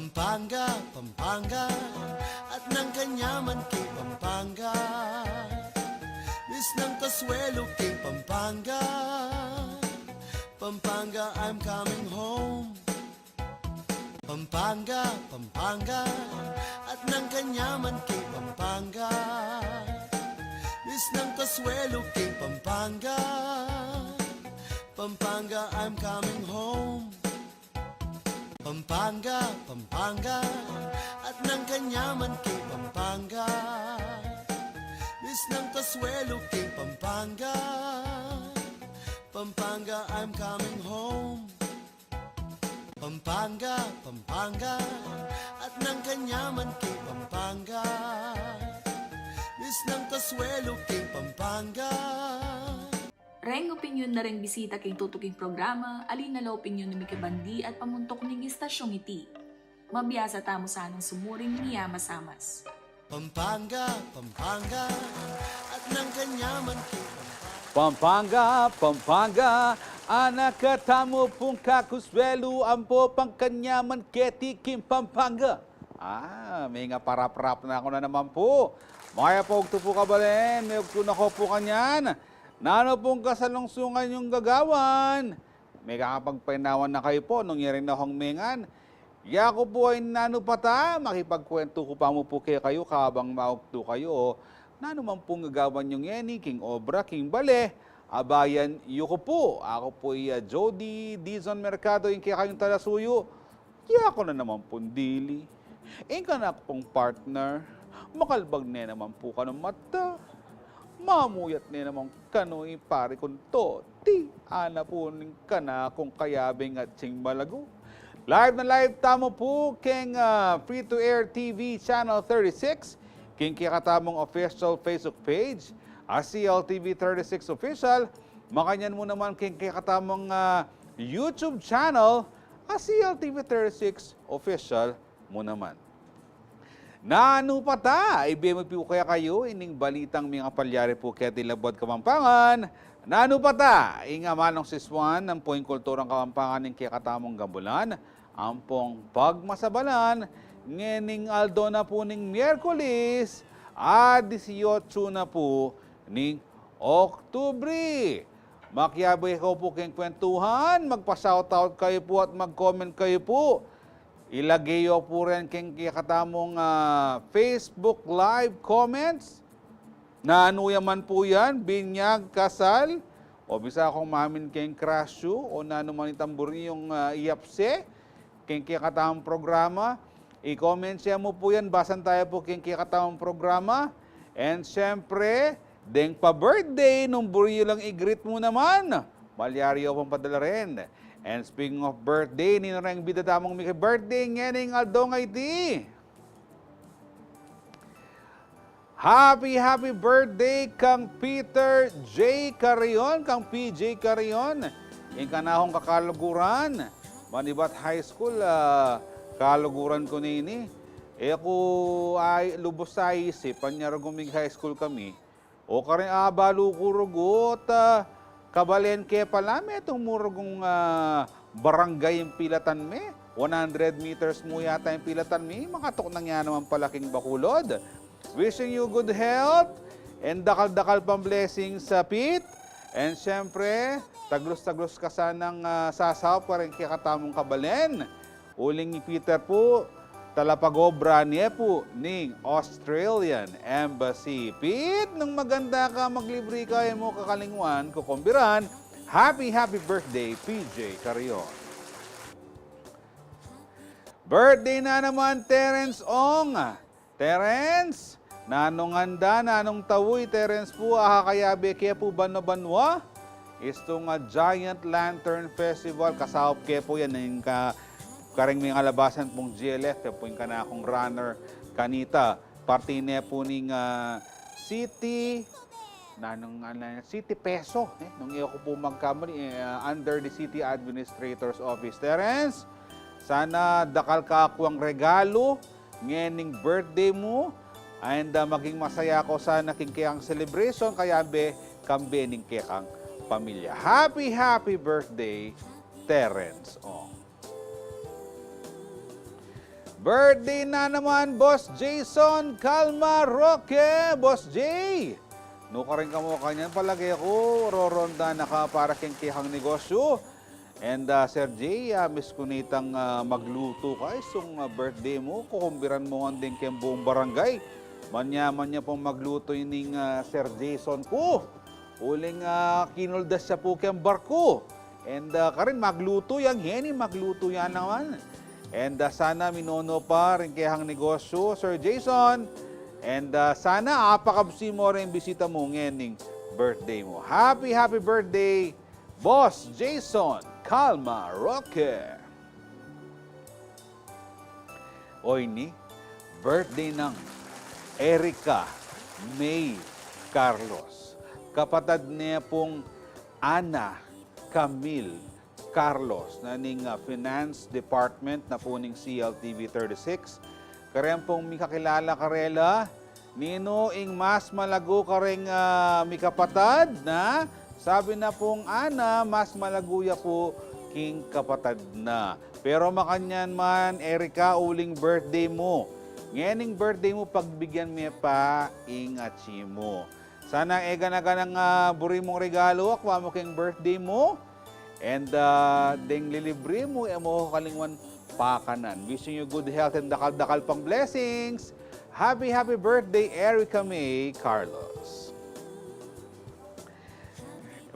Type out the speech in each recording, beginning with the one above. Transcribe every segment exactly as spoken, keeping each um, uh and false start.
Pampanga, Pampanga, at nang kanyaman king Pampanga. Misnang kasuelo king Pampanga. Pampanga, I'm coming home. Pampanga, Pampanga, at nang kanyaman king Pampanga. Misnang kasuelo king Pampanga. Pampanga, I'm coming home. Pampanga, Pampanga, at nang kanyaman king Pampanga. Misnang kasuelo king Pampanga. Pampanga, I'm coming home. Pampanga, Pampanga, at nang kanyaman king Pampanga. Misnang kasuelo king Pampanga. Reng opinyon na reng bisita king tutuking programa, ali na la opinyon ning mikibandi at pamuntuk ning istasyong iti. Mabiasa tamu sanang sumuring miyamasamas. Pampanga, Pampanga, at nang kanyaman king Pampanga. Pampanga, Pampanga, anak tamu pung kakasuelo ampo pang kanyaman keti king Pampanga. Ah, mengaparap-rap na ku na naman pu. Mayap a ugtu pu, kabalen, meyugtu na ku pu kanyan. Nanu pung kasalungsungan yung gagawan? Mekapagpainawan na kayu pu nung yari na kung mengan. Yaku pu ay nanu pa ta, makipagkwentu ku pa mu pu kekayu kabang maugtu kayu. Nanu man pung gagawan yu ngeni, king obra, king bale, abayan yu ku pu. Aku pu iya Jody Dizon Mercado, ing kekayung talasuyu. Yaku na naman pung dili. Ing kanaku pung partner, makalbag ne naman pu kanung mata. Mamuyat ne naman kanu ing pari kung Toti. Ana pu ning kanakung kayabing atsing malagu. Live na live tamu pu king, ah, free to air T V channel thirty-six, king kekatamung official Facebook page, a C L T V thirty-six Official. Makanyan mu naman king kekatamung, ah, YouTube channel, a C L T V thirty-six Official mu naman. Nanu pa ta, ibie mu pu kekayu ining balitang mengapalyari pu keti labuad Kapampangan. Nanu pa ta, ing amanung sisuan ampo ing kulturang Kapampangan ning kekatamung gabulan, ampong pagmasabalan, ngening aldo na pu ning Miyerkules, a disiotsu na pu ning Oktubre. Makiabe kayu pu king kwentuhan, magpa-shoutout kayu pu at mag-comment kayu pu. Ilage yu pu ren king kekatamung, ah, Facebook Live comments. Nanu ya man pu yan, binyag, kasal, o bisa kung mamin keng crush yu, o nanu man itang buri yung, ah, iyapse king kekatamung programa. I-comment ya mu pu yan, basan taya pu king kekatamung programa. And syempre, deng pa-birthday, nung buri yu lang i-greet mu naman, malyari yu pang padala rin. And speaking of birthday, ninu reng bida tamung miki-birthday ngening aldo a iti? Happy, happy birthday kang Peter J Carrion, kang P J Carrion. Ing kanakung kakaluguran, Manibat High School, ah, kaluguran ku ne ini. E ku ay, lubus a isip, anya rugu mig-high school kami. O karin abalu ku rugu, ta kabalen ke pala, metung mu rugung, ah, barangay ing pilatan me. One hundred meters mu yata ing pilatan me, makatuk na ngana naman pala king Bacolod. Wishing you good health and dakal-dakal pang blessings, ah, Pete. And syempre, taglus-taglus ka sanang, ah, sasaup karing kekatamung kabalen. Uling i Peter pu, talapag-obra ne pu ning Australian Embassy. Pete, nung maganda ka, maglibre ka, e mu kakalingwan, kukumbiran. Happy, happy birthday, P J Carrion. Birthday na naman, Terence Ong. Terence, nanung anda, nanung tau i Terence pu, a kakayabe ke pu banwa-banwa? Istung, ah, Giant Lantern Festival, kasaup ke pu yan, ing ka-, karing mengalabasan pung G L F, ya pu ing kanakung runner kanita. Parti ne pu ning, ah, City, nanung, ah, City Peso, eh, nung e ku pu magkamali, eh, ah, under the City Administrator's Office. Terence, sana dakal ka akuang regalu, ngening birthday mu, and, ah, maging masaya ka sana king kekang celebration, kayabe kambe ning kekang pamilya. Happy, happy birthday, Terence Ong. Birthday na naman, Boss Jason Calma Roque. Boss Jay, nu karin ka mu kanyan? Palage ku, roronda na ka para king kekang negosyu. And, ah, Sir Jay, ah, miss ku nitang, ah, magluto ka isung, ah, birthday mu. Kukumbiran mu ngan deng keng buung barangay. Manya-manya pung magluto ining, ah, Sir Jason ku. Uling, ah, kinuldas ya pu keng barku. And, ah, karin magluto ya ngeni, magluto ya naman. And, ah, sana minono pa ring kekang negosyu, Sir Jason. And, ah, sana apakabsi mu ring bisita mu ngening birthday mu. Happy, happy birthday, Boss Jason Calma Roque. Oyni, birthday nang Erica May Carlos. Kapatad ne pung Ana Camille Carlos na ning, ah, Finance Department na pu ning C L T V thirty-six. Kareng pung mikakilala karela, ninu ing mas malagu kareng, ah, mikapatad na? Sabi na pung Ana, mas malagu ya pu king kapatad na. Pero makanyan man, Erica, uling birthday mu. Ngening birthday mu, pagbigyan me pa ing atsi mu. Sana e gana-ganang, ah, buri mung regalo akwa mu king birthday mu. And, ah, deng lilibre mu, e mu kakalingwan pakanan. Wishing you good health and dakal-dakal pang blessings. Happy, happy birthday, Erica May Carlos.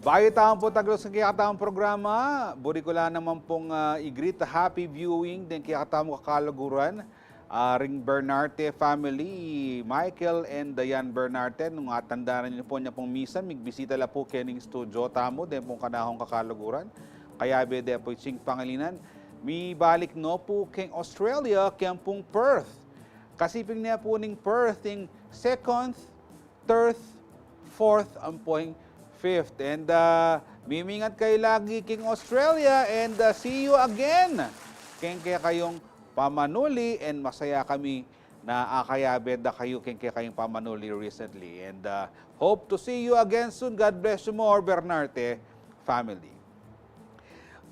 Bayu tamu pu tagdalus king kekatamung programa, buri ku la naman pung, ah, i-greet a happy viewing deng kekatamung kakaluguran, ah, ring Bernarte family, Michael and Diane Bernarte. Nung atandanan yu pu nya pung misan, migbisita la pu kening studio tamu, deng pung kanakung kakaluguran. Kayabe de pu ing pangilinan. Mibalik no pu keng Australia, keng pung Perth. Kasiping ne pu ning Perth ing second, third, fourth, ampo ing fifth. And, ah, mimingat kayu lagi king Australia, and, ah, see you again keng kekayung pamanuli, and masaya kami na akayabe da kayu keng kekayung pamanuli recently. And, ah, hope to see you again soon. God bless you more, Bernarte family.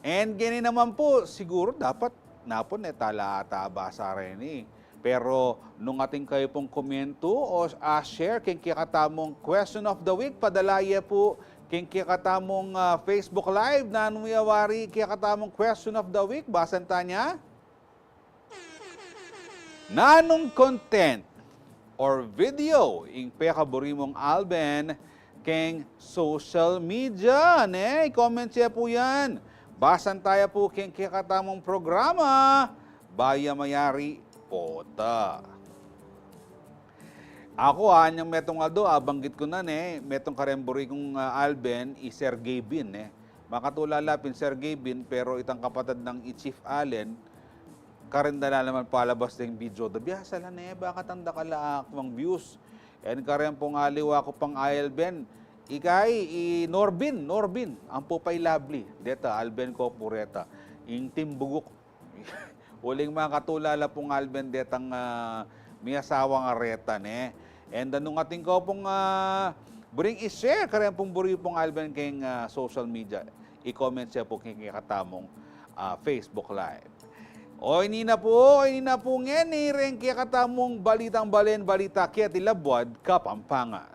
And ngeni naman pu, siguru dapat napun e tala ata basa reni. Pero nung atin kayu pung komentu o, ah, share keng kekatamung question of the week, padala ye pu keng kekatamung, ah, Facebook Live. Nanu ya wari kekatamung question of the week? Basan ta nya. Nanung content or video ing pekaburi mung Alben keng social media, ne? I-comment ye pu yan. Basan ta ya pu keng kekatamung programa, bayu ya mayari pota. Aku, ah, anyang metung aldo, ah, banggit ku na, ne, metung kareng buri kung, ah, Alben, i Sergey Bin, ne. Makatulala pin Sergey Bin, pero itang kapatad nang i Chief Allen, karin da la naman palabas deng video da. Biasa la ne, bakit ang dakal a akwang views? And kareng pung aliwa ku pang Alben, ikay, i Norbin, Norbin, ampo pa i Lovely. Deta, Alben ko pu reta. Ing timbuguk. Uling makatulala pung Alben detang, ah, miyasawa nga reta, ne. And, ah, nung atin ko pung, ah, buring i-share, kareng pung buri pung Alben keng, ah, social media, i-comment ye pu keng kekatamung, ah, Facebook Live. Oyni na pu, oyni na pu ngeni reng kekatamung Balitang Balen, Balita Keti Labuad, Kapampangan.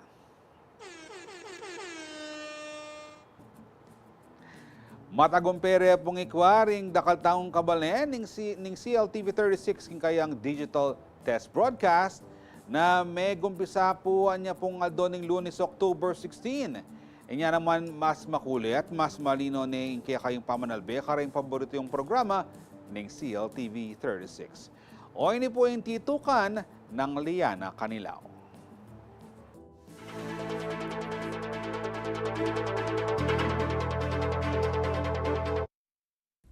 Matagumpe re pung ikwa ring dakal tang kabalen ning, si, ning C L T V thirty-six king kayang digital test broadcast na megumpisa pu anya pung aldo ning Lunes, October sixteen. Inya naman mas makulit, mas malino ne ing kekayung pamanalbe kareng paboritu yung programa ning C L T V thirty-six. Oyni pu ing titukan nang Liana Canilao.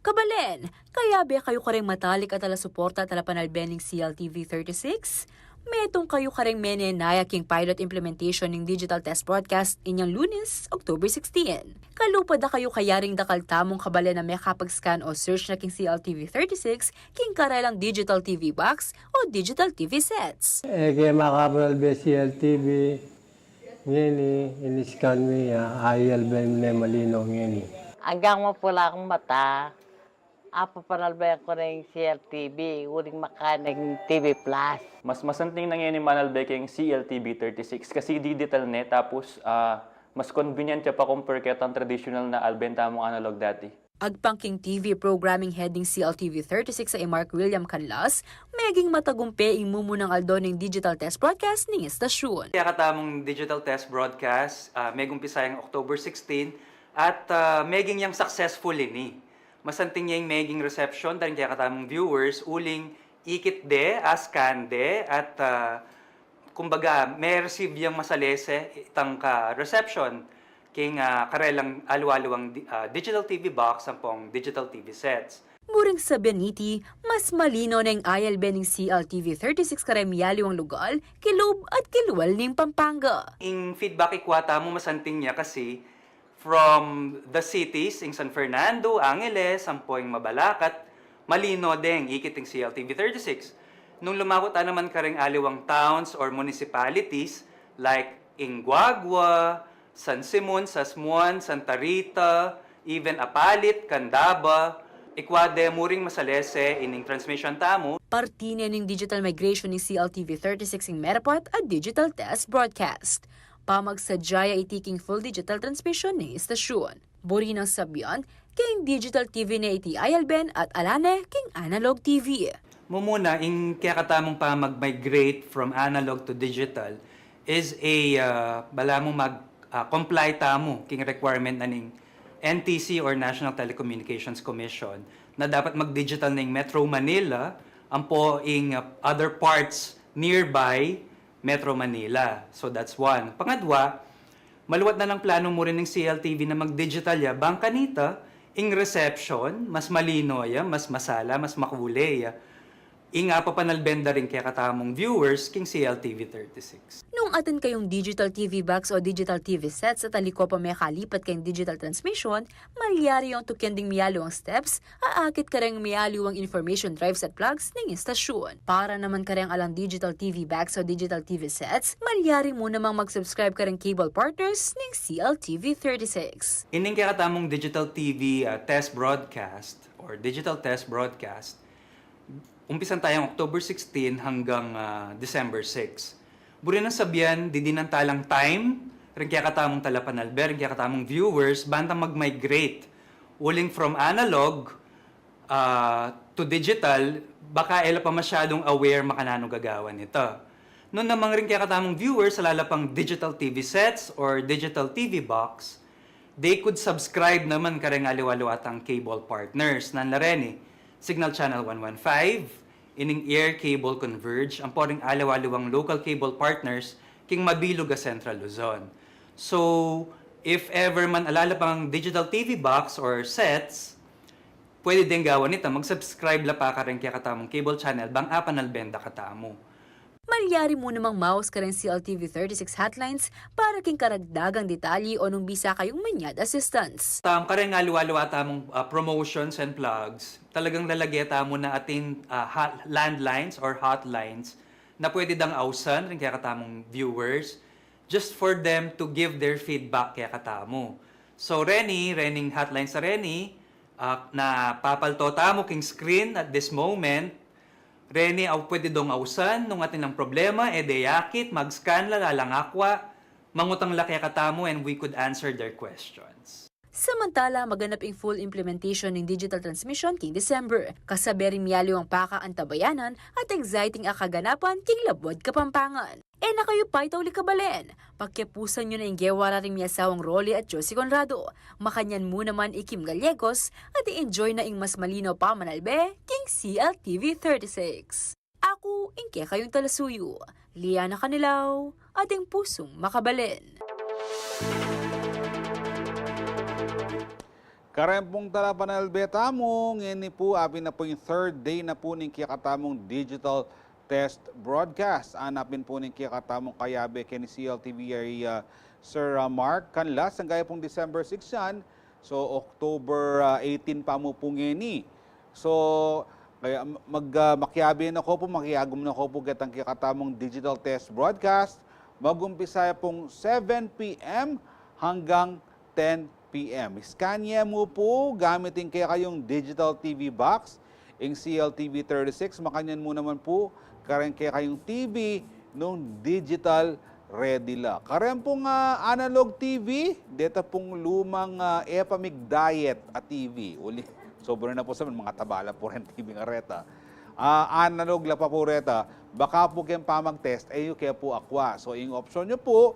Kabalen, kayabe kayu kareng matalik a talasuporta at talapanalbe ning C L T V thirty-six? Metung kayu kareng menenaya king pilot implementation ning digital test broadcast inyang Lunes, October sixteen. Kalupa da kayu kayaring dakal tamung kabalen a mekapag-scan o search na king C L T V thirty-six king karelang digital T V box o digital T V sets. E ke makapanalbe C L T V, ngeni, in-scan mi ya, ayal ben ne malino ngeni. Anggang mapula kung mata, Apapanalbe ku ring C L T V, uling makaneng T V Plus. Mas masanting na ngeni manalbe keng C L T V thirty-six kasi digital ne, tapos ah, mas convenient ya pa compare ketang traditional na alben tamung analog dati. Agpang king T V programming head ning C L T V thirty-six a i Mark William Canlas, meging matagumpe ing mumunang aldo ning digital test broadcast ning estasyun. Kekatamung digital test broadcast, ah, megumpisa yang October sixteen at ah, meging yang successful ini. Masanting ya ing meging reception da ring kekatamung viewers uling ikit de, askan de, at ah, kumbaga, me-receive yang masalese itang ka reception king ah, karelang aliwa-aliwang di- ah, digital T V box ampong digital T V sets. Muring sabyan niti, mas malino neng ayalbe ning C L T V thirty-six kareng miyaliwang lugal, kilub at kilwal ning Pampanga. Ing feedback ikwa tamu masanting ya kasi from the cities, ing San Fernando, Angeles, ampo ing Mabalacat, malino deng ikit ing C L T V thirty-six. Nung lumaku ta naman kareng aliwang towns or municipalities like ing Guagua, San Simon, Sasmuan, Santa Rita, even Apalit, Candaba, ikwa de muring masalese ining transmission tamu. Parti ne ning digital migration ning C L T V thirty-six ing merapat a digital test broadcast. Pamagsadya ya iti king full digital transmission ning estasyun. Buri nang sabyan, king digital T V ne iti ayalben at ala ne king analog T V. Mumuna, ing kekatamung pamag-migrate from analog to digital is a, ah, balamu mag, ah, comply tamu king requirement na ning N T C or National Telecommunications Commission na dapat mag-digital na ing Metro Manila ampo ing, ah, other parts nearby Metro Manila. So that's one. Pangadwa, maluat na nang planu mu rin ing C L T V na mag-digital ya, bang kanita, ing reception, mas malino ya, mas masala, mas makule ya. Ing apapanalben da ring kekatamung viewers king C L T V thirty-six. Nung atin kayung digital T V box o digital T V sets at aliko pa mekalipat kayung digital transmission, malyari yung tukyan ding miyaliwang steps, aakit kareng miyaliwang information drives at plugs ning estasyun. Para naman kareng alang digital T V box o digital T V sets, malyari mu namang mag-subscribe kareng cable partners ning C L T V thirty-six. Ining kekatamung digital T V, ah, test broadcast or digital test broadcast, umpisan tayang October sixteen hanggang, ah, December six. Buri nang sabyan, didinan ta lang time ring kekatamung talapanalbe, ring kekatamung viewers, bantang mag-migrate uling from analog, ah, to digital, baka e la pa masyadung aware makananu gagawan nita. Nung namang ring kekatamung viewers, ala la pang digital T V sets or digital T V box, they could subscribe naman kareng aliwa-aliwa tang cable partners. Nanla reni, Signal Channel one one five, ining Air Cable Converge, ampo ring aliwa-aliwang local cable partners king mabilug a Central Luzon. So, if ever man ala la pang digital T V box or sets, pwede deng gawan nita, mag-subscribe la pa kareng kekatamung cable channel bang apanalben da katamu. Malyari mu namang maus kareng C L T V thirty-six hotlines para king karagdagang detalye o nung bisa kayung manyad assistance. Tam kareng aliwa-aliwa tamung, ah, promotions and plugs, talagang lalage tamu na atin, ah, hot-, landlines or hotlines na pwede dang ausan ring kekatamung viewers just for them to give their feedback kekatamu. So, reni, rening hotlines a reni, ah, na papalto tamu king screen at this moment, reni, aw pwede dong ausan nung atin lang problema, e de yakit, mag-scan la, lalang akwa, mangutang la kekatamu and we could answer their questions. Samantala, maganap ing full implementation ning digital transmission king December. Kasabe ring miyaliwang pakaantabayanan at exciting a kaganapan king labuad Kapampangan. E na kayu paytauli kabalen. Pakiapusan yu na ing gewara ring miasawang Rolly at Josie Conrado. Makanyan mu naman i Kim Gallegos at i-enjoy na ing mas malinaw pamanalbe king C L T V thirty-six. Aku ing kekayung talasuyu, Liana Canilaw, ating pusung makabalen. Kareng pung talapanalbe tamu, ngeni pu, apin na pu ing third day na pu ning kekatamung digital test broadcast. Anapin pu ning kekatamung kayabe keni C L T V a, ah, Sir, ah, Mark Canlas, angga pung December six yan. So, October, ah, eighteen pa mu pu ngeni. So, kaya mag, ah, makiabe na ko pu, makiagum na ko pu ketang kekatamung digital test broadcast. Mag-umpisa ya pung seven P M hanggang ten P M. Scan ye mu pu gamit ing kekayung digital T V box, ing C L T V thirty-six, makanyan mu naman pu kareng kekayung T V nung digital ready la. Kareng pung, ah, analog T V, deta pung lumang, ah, e pa mig-diet a T V. Uli, sobra na pu sa amin, mangataba la pu reng T V a reta. Ah, analog la pa pu reta, baka pu keng pamag-test, e yu ke pu akua. So, ing opsyon yu pu,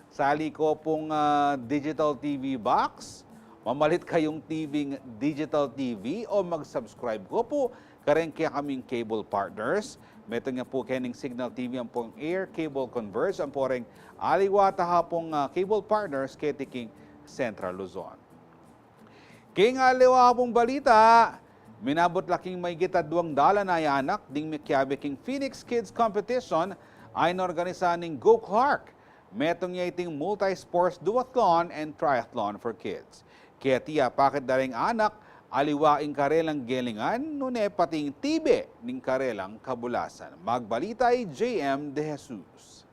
sali ko pung, ah, digital T V box, mamalit kayung T V, digital T V, o mag-subscribe ko pu kareng kekaming cable partners. Metung ya pu keni ning Cignal T V ampong Air Cable Converge, ampo reng aliwa ta ha pung, ah, cable partners keti king Central Luzon. King aliwa pung balita, minabut la king maygit a duang dalan a anak ding mikiabe king Phoenix Kids Competition a inorganisa ning Go Clark. Metung ya iting multi-sports duathlon and triathlon for kids. Keti apakit da reng anak, aliwa ing karelang gelingan, nune pati ing tibe ning karelang kabulasan. Magbalita i J M De Jesus.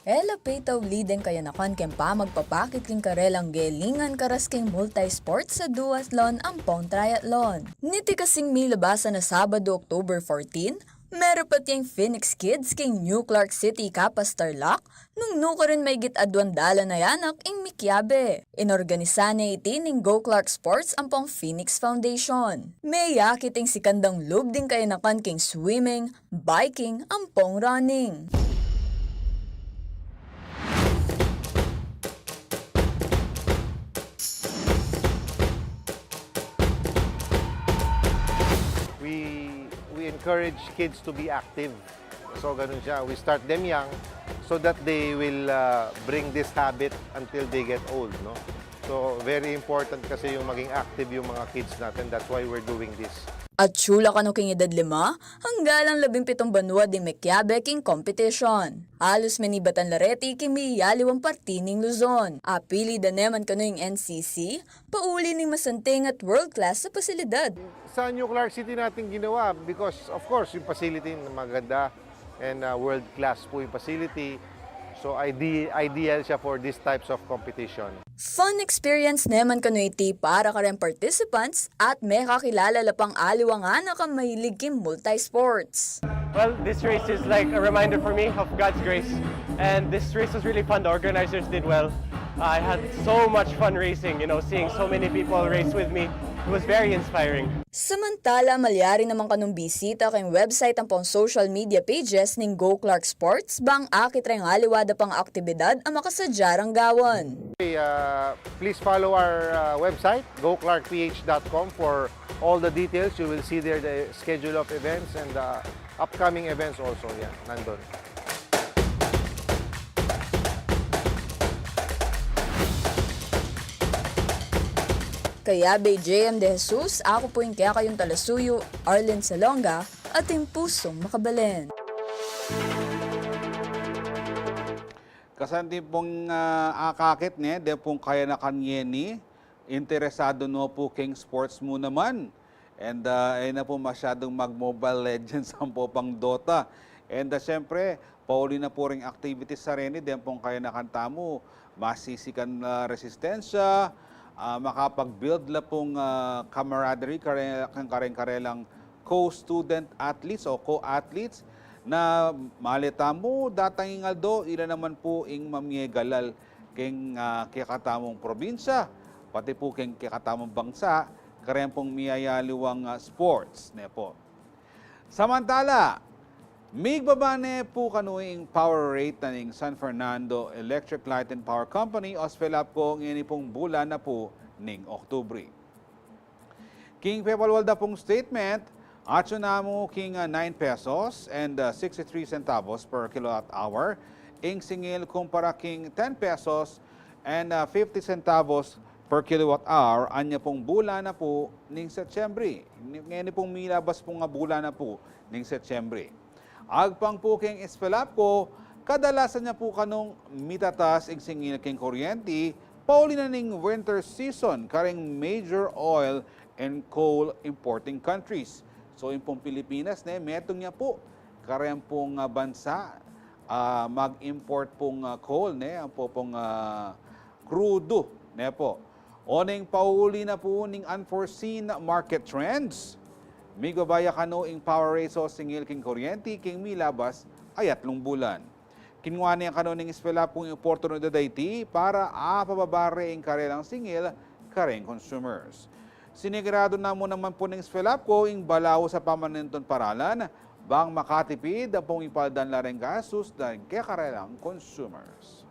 E la pitauli deng kayanakan keng pamagpapakit king karelang gelingan karas king multi-sports a duathlon ampong triathlon. Niti kasing milabasan a Sabado, October fourteen, merupat yang Phoenix Kids king New Clark City, Capas, Tarlac, nung nukarin maygit a duang dalan a anak ing mikiabe. Inorganisa ne iti ning Go Clark Sports ampong Phoenix Foundation. Meyakit ing sikan dang lub ding kayanakan king swimming, biking, ampong running. We, we encourage kids to be active. So, ganun siya. We start them young so that they will, uh, bring this habit until they get old, no? So, very important kasi yung maging active yung mga kids natin. That's why we're doing this. Atsu la kanu king edad lima anggang labing pitung banua ding mekiabe king competition. Alus menibatan la reti king miyaliwang parti ning Luzon. Apili da ne man kanu ing N C C, pauli ning masanting at world-class a pasilidad. Sa New Clark City natin ginawa because, of course, yung facility na maganda and, uh, world-class po yung facility. So, ide-, ideal siya for these types of competition. Fun experience ne man kanu iti para kareng participants at mekakilala la pang aliwang anak a mahilig king multi-sports. Well, this race is like a reminder for me of God's grace. And this race was really fun. The organizers did well. I had so much fun racing, you know, seeing so many people race with me. It was very inspiring. Samantala, malyari naman kanung bisita king website ampong social media pages ning Go Clark Sports bang akit reng aliwa da pang aktibidad a makasadya rang gawan. Okay, uh, please follow our, uh, website, go clark P H dot com, for all the details. You will see there the schedule of events and the upcoming events also. Yeah, nandun. Kayabe i J M De Jesus, aku pu ing kekayung talasuyu, Arlene Salonga, atin pusung makabalen. Kasanting pung, ah, akakit ne, deng pung kayanakan ngeni, interesadu no pu king sports mu naman. And, ah, e na pu masyadung mag-Mobile Legends ampo pang Dota. And, ah, siyempre, pauli na pu ring activities sa reni, deng pung kayanakan tamu, masisikan na resistensya, ah, makapag-build la pung, ah, camaraderie, kare-, kang kareng-karelang co-student athletes o co-athletes na malita mu, datang ing aldo, ila naman pu ing mamyegalal keng, ah, kekatamung probinsya, pati pu keng kekatamung bangsa, kareng pung miyayaliwang, ah, sports, ne pu. Samantala, migbaba ne pu kanu ing power rate na ning San Fernando Electric Light and Power Company o SFELAPCO ngeni pung bulan na pu ning Oktubre. King pepalual da pung statement, atsu na mu king, ah, nine pesos and, ah, sixty-three centavos per kilowatt hour ing singil kumpara king ten pesos and, ah, fifty centavos per kilowatt hour anya pung bulan na pu ning Setyembre. Ngeni pung milabas pung, ah, bulan na pu ning Setyembre. Agpang pu keng SFELAPCO, kadalasan ya pu kanung mitatas ing singil keng kuryenti Pauli na ning winter season kareng major oil and coal importing countries. So, ing pung Pilipinas, ne, metung ya pu kareng pung, ah, bansa, ah, mag-import pung, ah, coal, ne, ampo pung, ah, krudu, ne pu. Oneng pauli na pu ning unforeseen market trends, migbaba ya kanu ing power rates o singil king kuryenti king milabas a atlung bulan. Kinua ne kanu ning SFELAPCO ing oportunidad a iti para apababa re ing karelang singil kareng consumers. Siniguradu na mu naman pu ning SFELAPCO ing balaus a pamanintun paralan bang makatipid ampong ipaldan la reng gastus da ring kekarelang consumers.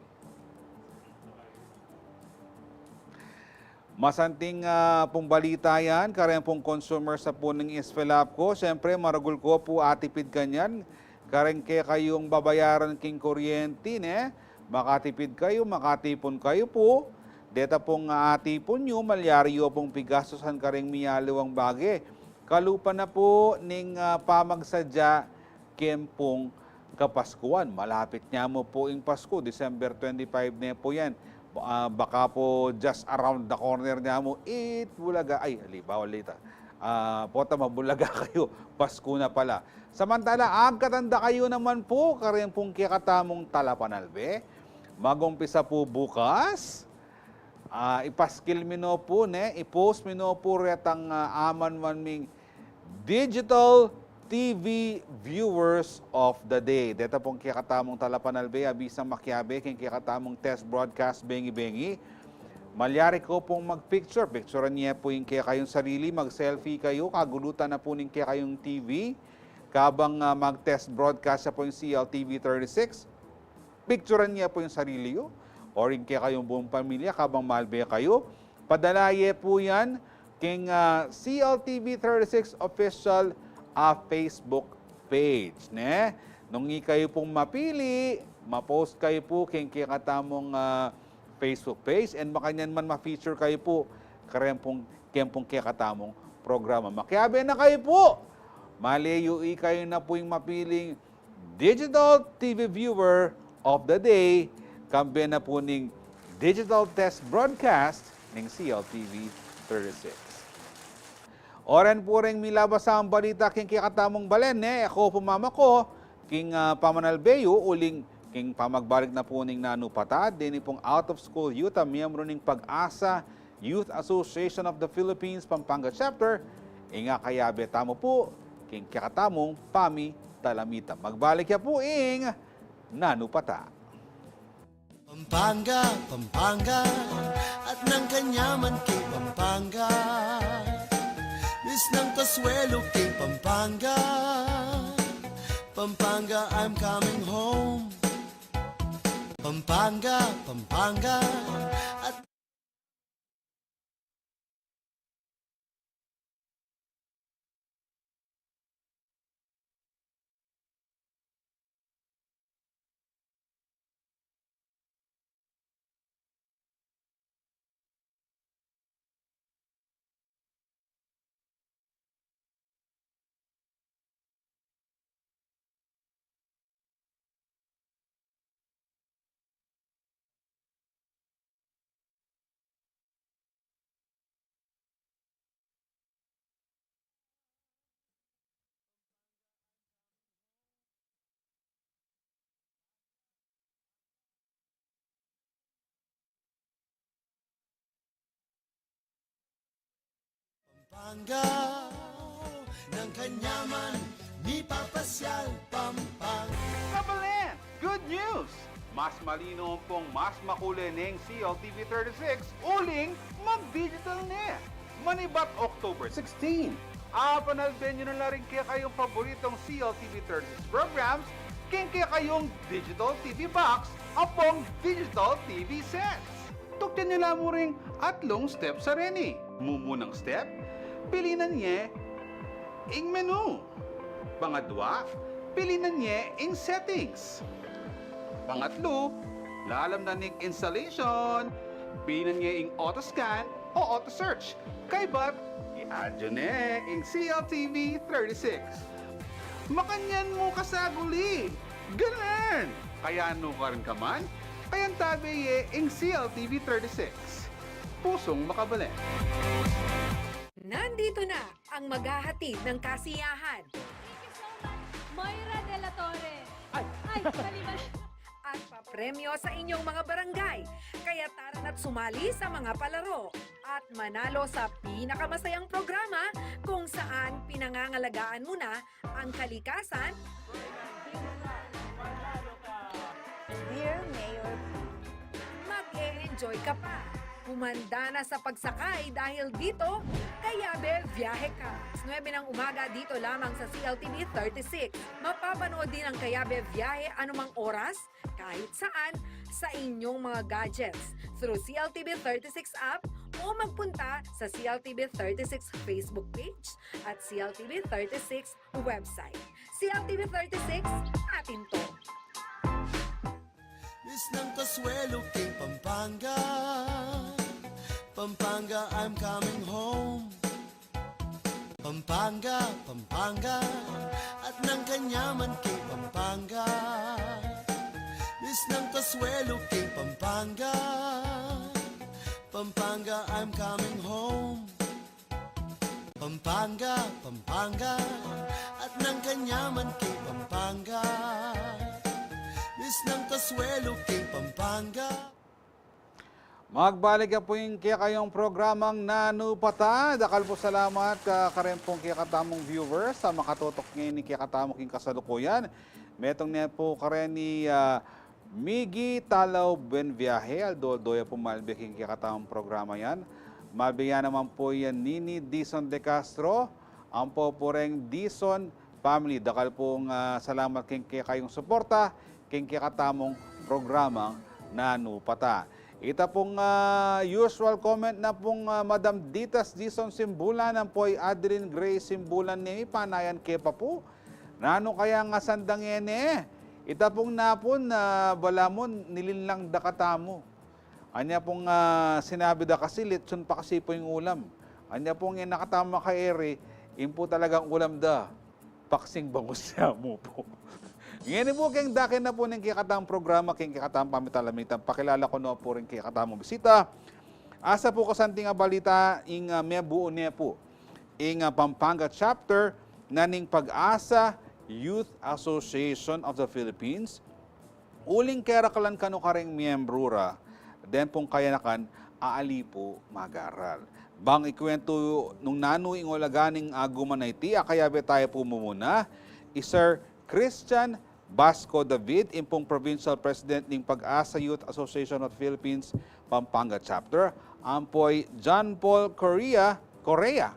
Masanting, ah, pung balita yan kareng pung consumers a pu ning SFELAPCO. Siyempre, maragul ko pu atipid kanyan kareng kekayung babayaran king kuryenti, ne? Makatipid kayu, makatipun kayu pu. Deta pung, ah, atipun yu, malyari yu pung pigastusan kareng miyaliwang bage. Kalupa na pu ning, ah, pamagsadya keng pung Kapaskuan. Malapit ne mu pu ing Pasko, December twenty-five ne pu yan. Ba-, ah, baka pu just around the corner ne mu, it Bulaga, ay, ali, bawal ita. Ah, pota mabulaga kayu, Pasko na pala. Samantala, agkatan da kayu naman pu kareng pung kekatamung talapanalbe. Magumpisa pu bukas, ah, ipaskil mi no pu, ne, i-post mi no pu retang, ah, aman man ming digital T V viewers of the day. Deta pung kekatamung talapanalbe, abisang makiabe keng kekatamung test broadcast bengi-bengi. Malyari ko pung mag-picture, picturan ye pu ing kekayung sarili, mag-selfie kayu, kagulutan na pu ning kekayung T V, kabang, ah, mag-test broadcast ya pu ing C L T V thirty-six. Picturan ye pu ing sarili yu, o ring kekayung buung pamilya, kabang malbe kayu. Padala ye pu yan king, ah, C L T V thirty-six official, ah, Facebook page, ne? Nung ikayu pung mapili, ma-post kayu pu king kekatamung, ah, Facebook page, and makanyan man ma-feature kayu pu kareng pung, keng pung kekatamung programa. Makiabe na kayu pu! Male yu, ikayu na pu ing mapiling Digital T V Viewer of the Day, kambe na pu ning digital test broadcast ning C L T V thirty-six. Oren pu reng milabas a balita king kekatamung balen, ne, e ko pu mamako king, ah, pamanalbe yu uling king pamagbalik na pu ning Nanu Pata, deni pung out of school youth a miyembro ning PAGASA Youth Association of the Philippines Pampanga Chapter, ing akayabe tamu pu king kekatamung pamitalamita. Magbalik ya pu ing Nanu Pata. Pampanga, Pampanga, at nang kanyaman king Pampanga. Miss ng Consuelo king Pampanga. Pampanga, I'm coming home. Pampanga, Pampanga, at Pampanga, ng kanyaman, mipapasyal Pampanga. Kabalen, good news! Mas malino pung mas makule neng C L T V thirty-six uling mag-digital ne. Manibat October sixteen, apanalben yu na la ring kekayung paboritong C L T V thirty-six programs king kekayung digital T V box ampong digital T V sets. Tukyan yu la mu ring atlung steps a reni. Mumunang step, pilinan ye ing menu. Pangadwa, pilinan ye ing settings. Pangatlu, lalam na ning installation, pilinan ye ing auto scan o auto search. Kaybat, i-add yu ne ing C L T V thirty-six. Makanyan mu kasaguli! Ganan! Kaya nukarin ka man, Payantabe ye ing C L T V thirty-six. Pusong makabalen. Nandito na ang maghahatid ng kasiyahan. Moira de la Torre. Ay, mali, mali. At papremyo sa inyong mga barangay. Kaya tara na't sumali sa mga palaro at manalo sa pinakamasayang programa kung saan pinangangalagaan mo na ang kalikasan. Dear Mayor, Mag-e-enjoy ka pa. Humanda na sa pagsakay dahil dito, Kayabe Biyahe Ka. Alas nuebe ng umaga dito lamang sa C L T V thirty-six. Mapapanood din ang Kayabe Biyahe anumang oras, kahit saan, sa inyong mga gadgets through C L T V thirty-six app o magpunta sa C L T V thirty-six Facebook page at C L T V thirty-six website. C L T V thirty-six, atin to. Miss ng Consuelo kay Pampanga, Pampanga, I'm coming home. Pampanga, Pampanga, at ng Kanyaman kay Pampanga. Miss ng Consuelo kay Pampanga, Pampanga, I'm coming home. Pampanga, Pampanga, at ng Kanyaman kay Pampanga. Miss ng Consuelo kay Pampanga. Magbalik ya pu ing kekayung programang Nanu Pata. Dakal pu salamat ka, kareng pung kekatamung viewers a makatutok ngeni kekatamu king kasalukuyan. Metung ne pu kareni, ah, Miggy Talaw, Buen Viaje, aldo-aldo ya pu malbe king kekatamung programa yan. Malbe ya naman pu yan Nini Dizon de Castro, ampo pu reng Dizon family. Dakal pung, ah, salamat king kekayung suporta king kekatamung programang Nanu Pata. Ita pung, ah, usual comment na pung, ah, Madam Ditas Dizon Simbulan, ampo i Adeline Gray Simbulan nemi, panayan ke pa pu. Nanu kaya nga sandang ene? Ita pung napun, ah, balamu nilinlang da katamu. Anya pung, ah, sinabi da kasi, litson pa kasi pu ing ulam. Anya pung ina katamu makaeri, ing pu talagang ulam da, paksing bangus ya mu pu. Ngeni pu, keng dakal na pu ning kekatamung programa, keng kekatamung pamitalamitan, pakilala ku no pu ring kekatamung bisita. Asta pu kasanting a balita ing, ah, mebuo ne pu ing, ah, Pampanga chapter na ning PAGASA Youth Association of the Philippines, uling keraklan kanu kareng miyembru ra, den pung kayanakan, aali pu mag-aral. Bang ikuwentu nung nanu ing ulaga ning aguman a iti, akayabe taya pu mumuna i Sir Christian Basco David, ing pung Provincial President ning PAGASA Youth Association of the Philippines Pampanga Chapter, ampo i John Paul Correa, Correa,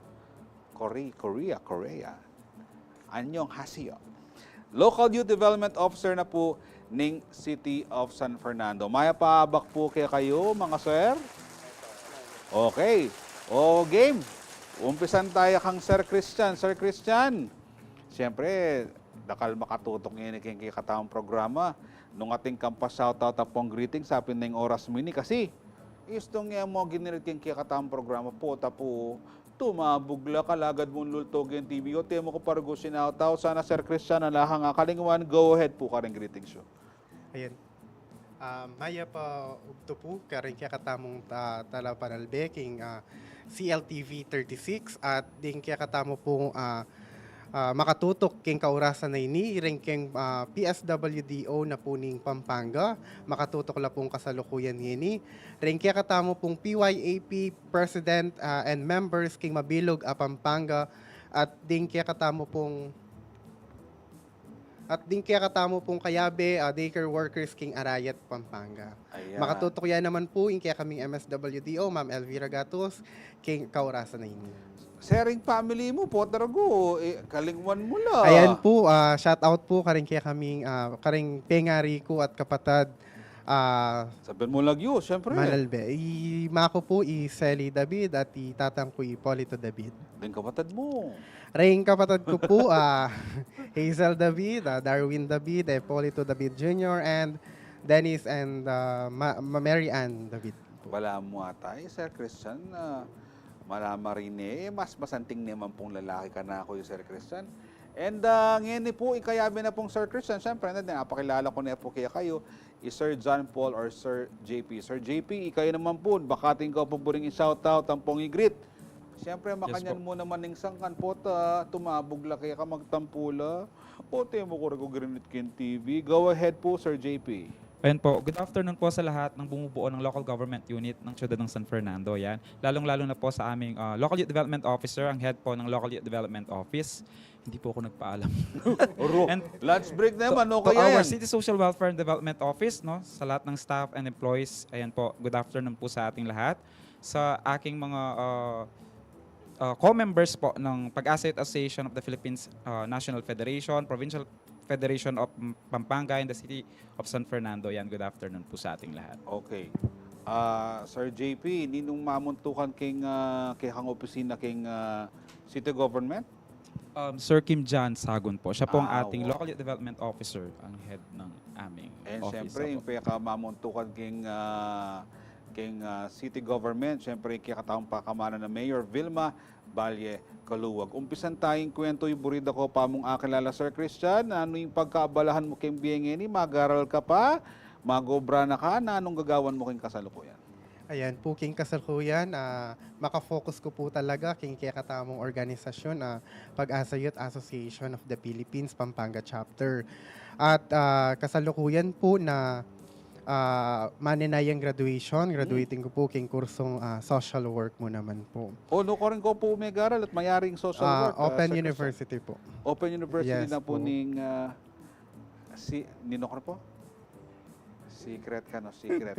Correa, Correa, Correa. Annyeonghaseyo. Local Youth Development Officer na pu ning City of San Fernando. Mayap a abak pu kekayu, mga sir. Okay. O, game. Umpisan taya kang Sir Christian. Sir Christian, siyempre, dakal makatutok ngeni keng kekatamung programa. Nung atin kang pa-shoutout ampong greeting, sapin na ing oras mu ini kasi istung ya mu ginirit keng kekatamung programa, pota pu, tumabug la, kalagad mung lultog ing T V, o, temu ku pa rugu sinoutout. Sana, Sir Christian, ala kang akalingwan, go ahead pu kareng greetings yu. Ayan. Ah, mayap a ugtu pu kareng kekatamung, ah, talapanalbe king, ah, C L T V thirty-six at ding kekatamu pung, ah, ah, makatutok king kaurasan a ini, reng keng, ah, P S W D O na pu ning Pampanga, makatutok la pung kasalukuyan ngeni, reng kekatamu pung P Y A P President, ah, and members king mabilug a Pampanga, at ding kekatamu pung At ding kekatamu pung kayabe, ah, daycare workers king Arayat, Pampanga. Ayan. Makatutok ya naman pu ing kekaming M S W D O, Ma'am Elvira Gatus, king kaurasan a ini. Sering family mu, pota rugu, eh, kalingwan mu la. Ayan pu, ah, shout out pu karing kekaming, ah, karing pengari ku at kapatad, ah, Sabyan mu lagyu, siyempre. Manalbe. I ma ku pu, i Sally David, at i tatang ku, i Polito David. Ding kapatad mu. Reng kapatad ku pu, ah, Hazel David, ah, Darwin David, Epolito David Junior, and Dennis and, ah, Ma- Ma- Mary Ann David pu. Balamu ata, eh, Sir Christian, ah, malama rin eh. Mas masanting naman pung lalaki kanaku, eh, Sir Christian. And, ah, ngeni pu, ikayabe na pung Sir Christian, siyempre, na din, apakilala ku na pu kekayu, i Sir John Paul or Sir J P. Sir J P, ikayu naman pu, baka atin kayu pu buring i-shoutout, ampong i-greet. Siyempre, makanyan mu naman ning sangkan pu, ta tumabug la keka, magtampu la. O, timu ku rin ku grinit king T V. Go ahead pu, Sir J P. Ayan po, good afternoon po sa lahat ng bumubuo ng local government unit ng Siyudad ng San Fernando. Yan. Lalong-lalo na po sa aming, ah, Local Youth Development Officer, ang head po ng Local Youth Development Office. Hindi po ako nagpaalam. Oro, lunch break naman, to, okay to our yan. City Social Welfare and Development Office, no? Sa lahat ng staff and employees, ayan po, good afternoon po sa ating lahat. Sa aking mga, ah, ah, co-members po ng Pag-asa Youth Association of the Philippines, ah, National Federation, Provincial Federation of Pampanga, and the City of San Fernando. Yan, good afternoon po sa ating lahat. Okay. Ah, Sir J P, ninung mamuntukan king, ah, kekang opisina king, ah, city government? Um, Sir Kim John Sagun po. Siya po ang ating Local Development Officer, ang head ng aming office. And siyempre, yung pekamamuntukan king, ah, king, ah, city government, siyempre, kekatang pakamalan na Mayor Vilma Valle Caluag. Umpisan tayung kwentu, yu, buri da ku pa mung akilala, Sir Christian. Nanu ing pagkaabalahan mu king bie ngeni? Mag-aral ka pa? Mag-obra na ka? Nanung gagawan mu king kasalukuyan? Ayan po, king kasalukuyan, ah, maka-focus ku po talaga king kekatamung organisasyon, ah, Pag-asa Youth Association of the Philippines, Pampanga Chapter. At, ah, kasalukuyan po na, ah, manenayang graduation, graduating ku po king kursong, ah, social work mu naman po. O, nu karin kayu pu megaral at mayaring social work, ah, Open University po. Open University na po ning, ah, si, ninu karin pu? Secret ka, no? Secret.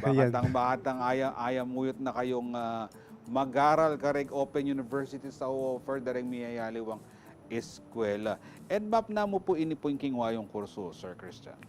Baka tang, baka tang aya, aya muyut na kayung, ah, mag-aral kareng Open University sa o-offer da reng miyayaliwang eskwela. And mapna mu pu ini pu ing kinua yung kursu, Sir Christian?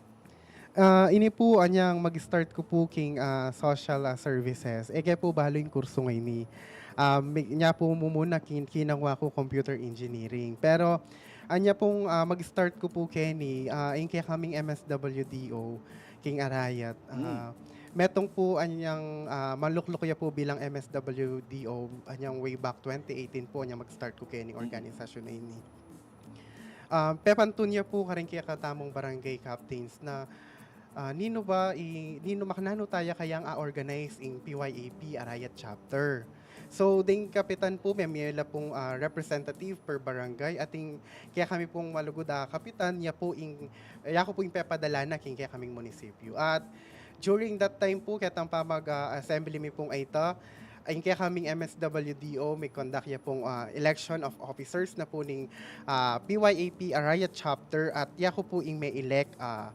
Ah, ini pu, anyang mag-start ku pu king, ah, social, ah, services. E ke pu balu ing kursu ngeni. Ah, mi-, nya pu mumuna kin-, kinangwa ku computer engineering. Pero, anya pung, ah, mag-start ku pu keni, ah, ing kekaming M S W D O, king Arayat. Ah, metung pu anyang, ah, malukluk ya pu bilang M S W D O, anyang way back twenty eighteen pu, anyang mag-start ku kening organisasyon a ini. Ah, pepantun ya pu karing kekatamung barangay captains na, ah, ninu ba i-, ninu, makananu taya kayang a-organize ing P Y A P Arayat Chapter. So, ding kapitan pu, memie la pung, ah, representative per barangay, at ing kekami pung malugud a kapitan, ya pu ing, ya ku pu ing pepadala na king kekaming munisipyu. At during that time pu, ketang pamag, ah, assembly mi pung ayta, ing kekaming M S W D O, mig-conduct ya pung, ah, election of officers na pu ning, ah, P Y A P Arayat Chapter, at ya ku pu ing me-elect, ah,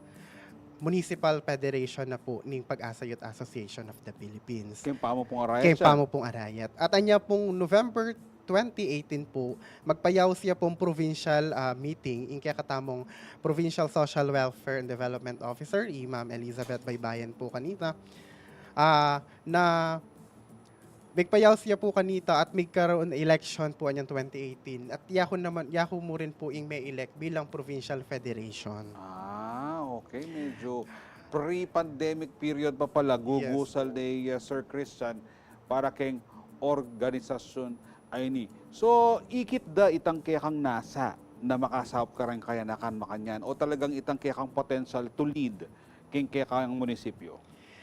Municipal Federation na pu ning Pag-asa Youth Association of the Philippines. Keng pamu pung Arayat. Keng pamu pung Arayat. At anya pung November twenty eighteen pu, magpayaus ya pung provincial, ah, meeting, ing kekatamung Provincial Social Welfare and Development Officer, i Ma'am Elizabeth Baybayan pu kanita. Ah, na migpayaus ya pu kanita at migkaroon election pu anyang twenty eighteen. At ya ku naman, ya ku mu rin pu ing me-elect bilang provincial federation. Ah, okay. Medyo pre-pandemic period pa pala, gugusal ne, uh, Sir Christian, para keng organisasyon a ini. So, ikit da itang kekang nasa na makasaup kareng kayanakan makanyan o talagang itang kekang potential to lead keng kekang munisipyo?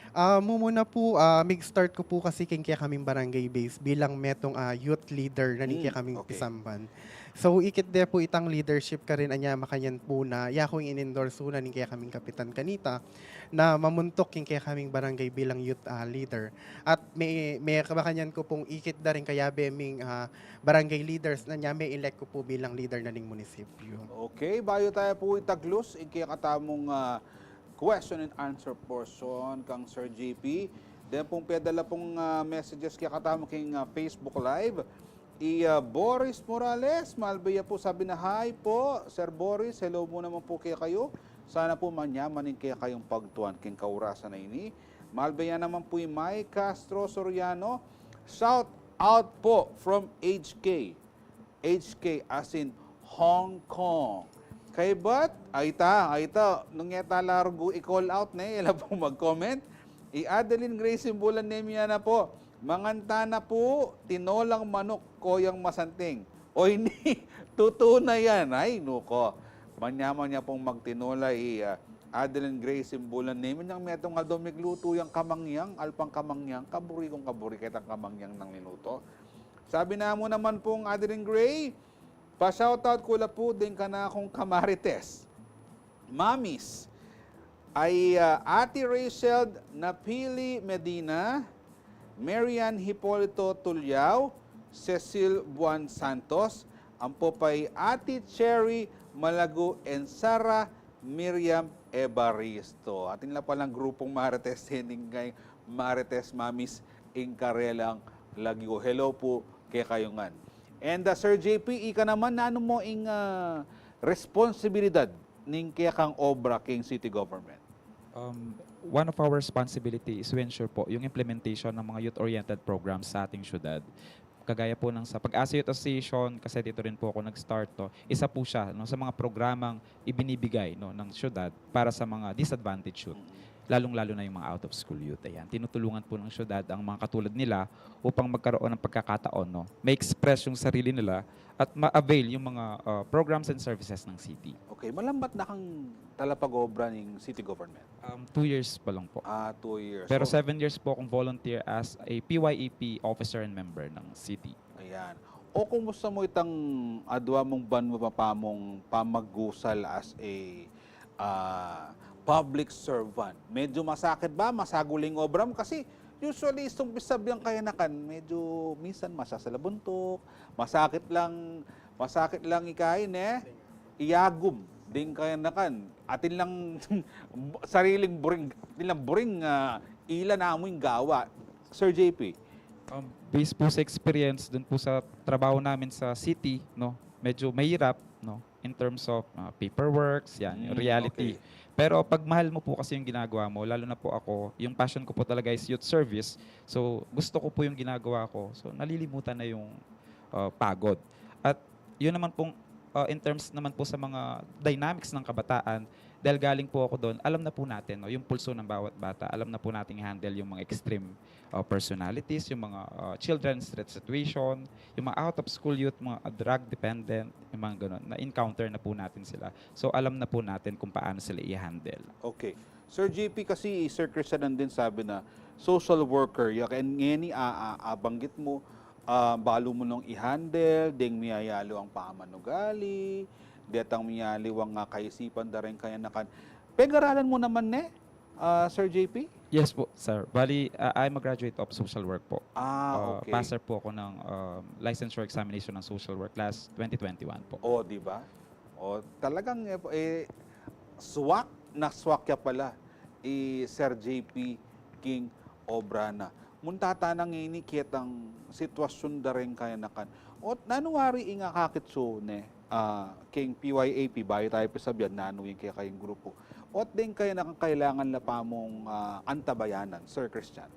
Ah, mumuna pu, ah, mig-start ku pu kasi keng kekaming barangay base bilang metung, ah, youth leader na ning kekaming pisamban. So, ikit de pu itang leadership karin, anya makanyan pu na ya ku ing in-endorse na ning kekaming kapitan kanita na mamuntuk keng kekaming barangay bilang youth, ah, leader. At me-, me-, makanyan ku pung ikit da ring kayabe ming, ah, barangay leaders na nya me-elect ku pu bilang leader na ning munisipyo. Okay, bayu taya pu itaglus ing kekatamung, ah, question and answer portion kang Sir J P. Den pung pedala pung, ah, messages kekatamu king, ah, Facebook Live. I, ah, Boris Morales, malbe ya pu, sabi na, "Hi po, Sir Boris, hello mu naman pu kekayu. Sana pu manyaman ing kekayung pagtuan king kaurasan a ini." Malbe ya naman pu i Mai Castro Soriano, "Shout out po from H K." H K as in Hong Kong. Kaybat, ayta, ayta, nung e ta la rugu i-call out ne, e la pung mag-comment. I Adeline Grace Simbulan ne, miyana pu, "Manganta na pu, tinolang manok, koyang masanting." O ini, tutu na yan. Ay, nuko. Manyaman ya pung magtinola i, ah, Adeline Gray Simbulan. Nemi nang metung aldo miglutu yang kamangyang, alpang kamangyang, kaburi kung kaburi ketang kamangyang nang niluto. Sabi namu naman pung Adeline Gray, pa-shoutout ku la pu ding kanakung kamarites. Mamis, ay, ah, Ate Rachel Napili Medina, Marian Hipolito Tulyao, Cecil Buan Santos, ampo pa'y Ate Cherry Malagu and Sarah Miriam Evaristo. Atin la palang grupung Marites, sending kay Marites Mamis ing karelang lagyu. Hello pu kekayu ngan. And, ah, Sir J P, ika naman, nanu mu ing, ah, responsibilidad ning kekang obra king city government? Um, one of our responsibility is to ensure po yung implementation ng mga youth-oriented programs sa ating syudad. Kagaya po ng sa Pag-asa Youth Association, kasi dito rin po ako nag-start, no? Isa po siya, no, sa mga programang ibinibigay, no, ng syudad para sa mga disadvantaged youth, lalong-lalo na yung mga out-of-school youth. Ayan, tinutulungan po ng syudad ang mga katulad nila upang magkaroon ng pagkakataon, no, ma-express yung sarili nila at ma-avail yung mga, uh, programs and services ng city. Okay, malambat na kang talapag-obra ning city government? Um, two years pa lang po. Ah, two years. Pero So, seven years po akong volunteer as a P Y A P officer and member ng city. Ayan. O kumusta mu itang adwa mung banua mapamung pamagusal as a, ah, public servant? Medyo masakit ba? Masaguli ing obra mu? Kasi usually, istung pisabyan kayanakan, medyo minsan masasalabuntuk, masakit lang, masakit lang ikain, eh. Iyagum ding kayanakan. Atin lang sariling buring, atin lang buring, ah, ila namu ing gawa. Sir J P. Um, based po sa experience dun po sa trabaho namin sa city, no, medyo mahirap, no, in terms of, uh, paperworks, yan, yung Mm, reality. Okay. Pero pag mahal mo po kasi yung ginagawa mo, lalo na po ako, yung passion ko po talaga is youth service. So, gusto ko po yung ginagawa ko. So, nalilimutan na yung, uh, pagod. At yun naman pong, uh, in terms naman po sa mga dynamics ng kabataan, dahil galing po ako doon, alam na po natin, no, yung pulso ng bawat bata, alam na po natin i-handle yung mga extreme, uh, personalities, yung mga, uh, children in stress situation, yung mga out of school youth, mga drug dependent, yung mga ganun, na-encounter na po natin sila. So, alam na po natin kung paano sila i-handle. Okay. Sir J P, kasi Sir Christian nandin sabi na social worker, ya kaya ngeni, a, a, abanggit mu, ah, balu mu nung i-handle deng miyayaliwang pamanugali, detang miyayaliwang, ah, kaisipan da ring kayanakan. Pegaralan mu naman ne, ah, Sir J P? Yes po, sir. Bali, ah, I'm a graduate of social work po. Ah, Ah, okay. Passer po ako ng, um, licensure examination ng social work last twenty twenty-one po. O, di ba? O, talagang, eh, eh, swak na swak ya pala i Sir J P king obra na. Munta tana ngeni ketang sitwasyun da ring kayanakan. Ot nanu wari ing akakit su ne, ah, king P Y A P, bayu tayu pisabyan nanu ing kekayung grupu. Ot deng kayanakan kailangan la pa mung, ah, antabayanan, Sir Christian?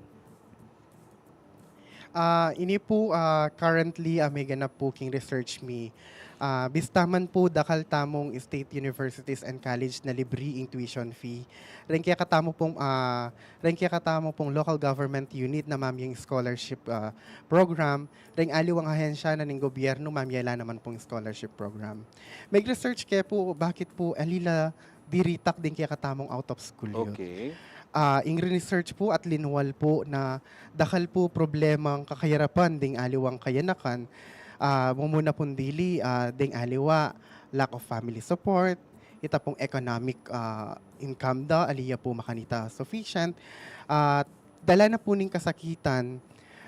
Ah, ini pu, ah, currently, ah, meganap pu king research mi. Ah, bista man pu dakal tamung state universities and college na libre ing tuition fee, reng kekatamu pung, ah, reng kekatamu pung local government unit na mamye ing scholarship, ah, program, reng aliwang ahensya na ning gobyernu mamye la naman pung scholarship program. Meg-research ke pu, bakit pu ali la diritak ding kekatamung out of school youth. Okay. Ah, ing rinesearch pu at linwal pu na dakal pu problemang kakahirapan ding aliwang kayanakan, ah, mumuna pun dili, ah, ding aliwa, lack of family support, ita pung economic, ah, income da, ali ya pu makanita sufficient, at dala na pu ning kasakitan,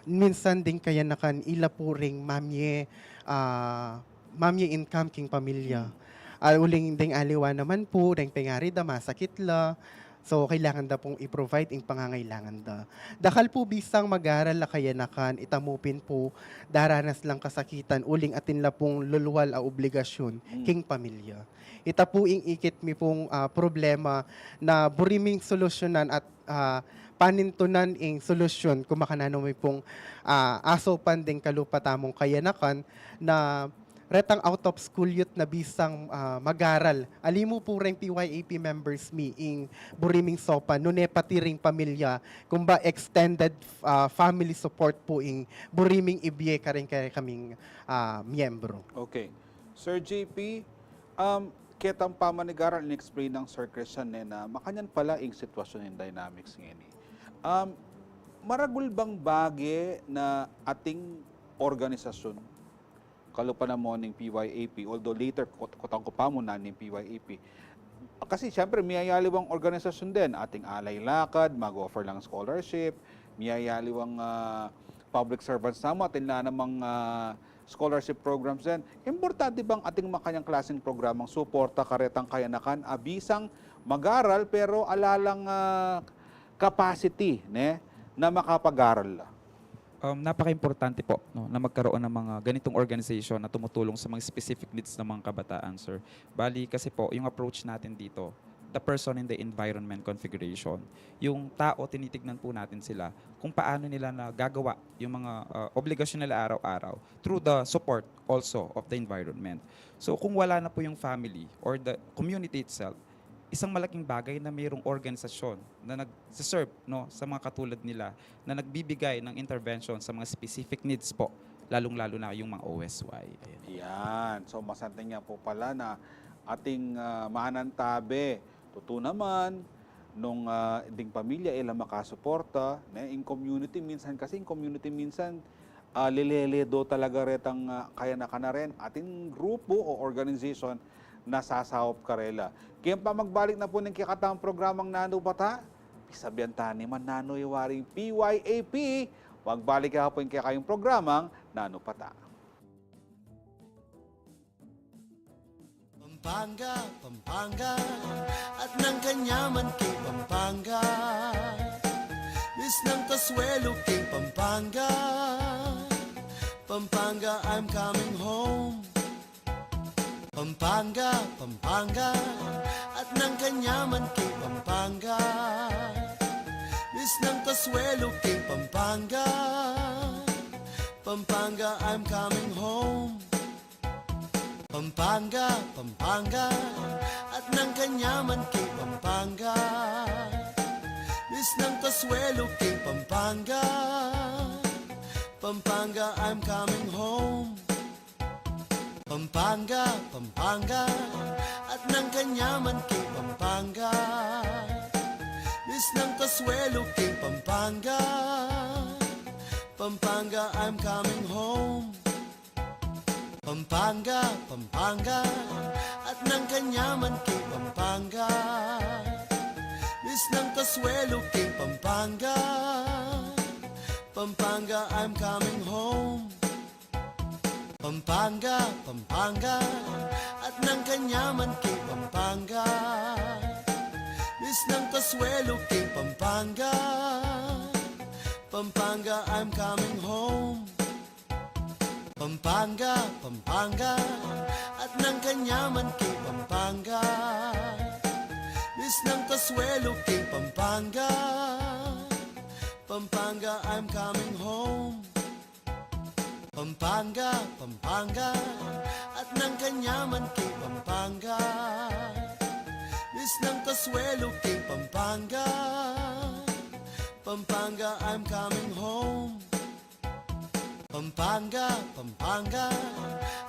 minsan ding kayanakan ila pu ring mamye, ah, mamye income king pamilya. Hmm. Ah, uling ding aliwa naman pu, ding pengari da, masakit la. So, kailangan da pung i-provide ing pangangailangan da. Dakal pu bisang mag-aral la kayanakan, ita mu pin pu, daranas lang kasakitan, uling atin la pung lulwal a obligasyun Hmm. king pamilya. Ita pu ing ikit mi pung, ah, problema na buri ming solusyunan at ah, panintunan ing solusyun, kumakananu mi pung, ah, asopan ding kalupa tamung kayanakan na retang out of school youth na bisang, ah, mag-aral. Ali mu pu reng P Y A P members mi ing buri ming saupan, nune pati ring pamilya, kumba extended, ah, family support pu ing buri ming ibie kareng kekaming, ah, miyembro. Okay. Sir J P, um, ketang pamanigaral, in-explain nang Sir Christian, eh, na makanyan pala ing sitwasyon, ing dynamics ngeni. Um, maragul bang bage na ating organisasyon, kalupa na mu ning P Y A P, although later kut-, kutang ku pa mu na ning P Y A P. Kasi siyempre, miyayaliwang organisasyon din, ating Alay Lakad, mag-offer lang scholarship, miyayaliwang, ah, public servants namu, atin la namang, ah, scholarship programs din. Importante bang ating makanyang klaseng programang suporta karetang kayanakan a bisang mag-aral pero ala lang, ah, capacity, ne, na makapag-aral la? Um, napaka-importante po, no, na magkaroon ng mga ganitong organization na tumutulong sa mga specific needs ng mga kabataan, sir. Bali kasi po, yung approach natin dito, the person in the environment configuration. Yung tao, tinitignan po natin sila kung paano nila nagagawa yung mga, uh, obligasyon nila araw-araw through the support also of the environment. So kung wala na po yung family or the community itself, isang malaking bagay na mayroong organisasyon na nag-serve, no, sa mga katulad nila na nagbibigay ng intervention sa mga specific needs po, lalong-lalo na yung mga O S Y. Ayan. Yan. So, masanting nga po pala na ating, ah, manantabe. Tutu naman, nung, ah, ding pamilya, ila makasuporta, ne? In community, minsan kasi, in community, minsan, ah, lilele do talaga retang, ah, kayanakan na rin. Ating grupo o organization na sasaup karela. Kaya pa magbalik na po ning kekatang programang Nanu Pata, pisabian ta naman nanu ya waring P Y A P. Magbalik ya po ing kekayung programang Nanu Pata. Pampanga, Pampanga, at nang kanyaman king Pampanga. Bis nang kasuelo king Pampanga. Pampanga, I'm coming home. Pampanga, Pampanga, at nang kanyaman king Pampanga. Bis nang kasuelo king Pampanga. Pampanga, I'm coming home. Pampanga, Pampanga, at nang kanyaman king Pampanga. Bis nang kasuelo king Pampanga. Pampanga, I'm coming home. Pampanga, Pampanga, at nang kanyaman king Pampanga. Bis nang kasuelo king Pampanga. Pampanga, I'm coming home. Pampanga, Pampanga, at nang kanyaman king Pampanga. Bis nang kasuelo king Pampanga. Pampanga, I'm coming home. Pampanga, Pampanga, at nang kanyaman king Pampanga. Bis nang kasuelo king Pampanga. Pampanga, I'm coming home. Pampanga, Pampanga, at nang kanyaman king Pampanga. Bis nang kasuelo king Pampanga. Pampanga, I'm coming home. Pampanga, Pampanga, at nang kanyaman king Pampanga. Bis nang kasuelo king Pampanga. Pampanga, I'm coming home. Pampanga, Pampanga,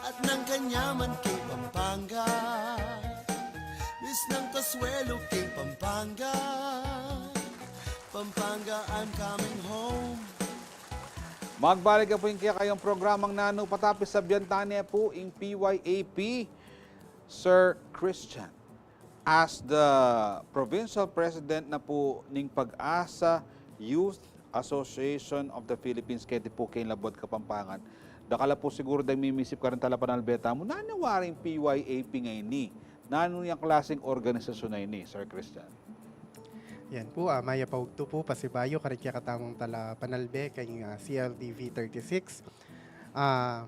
at nang kanyaman king Pampanga. Bis nang kasuelo king Pampanga. Pampanga, I'm coming home. Magbalik ya pu ing kekayung programang Nanu Pata, pisabian ta ne pu ing P Y A P, Sir Christian. As the provincial president na pu ning Pag-asa Youth Association of the Philippines, keti pu keng Labuad, Kapampangan, dakal la pu siguru deng mimisip karing talapanalbe tamu, nanu waring P Y A P ngeni? Nanu yang klaseng organisasyon a ini, Sir Christian? Yan pu, ah, mayap a ugtu pu, pasibayu karing kekatamung talapanalbe keng, ah, C L T V thirty-six. Ah,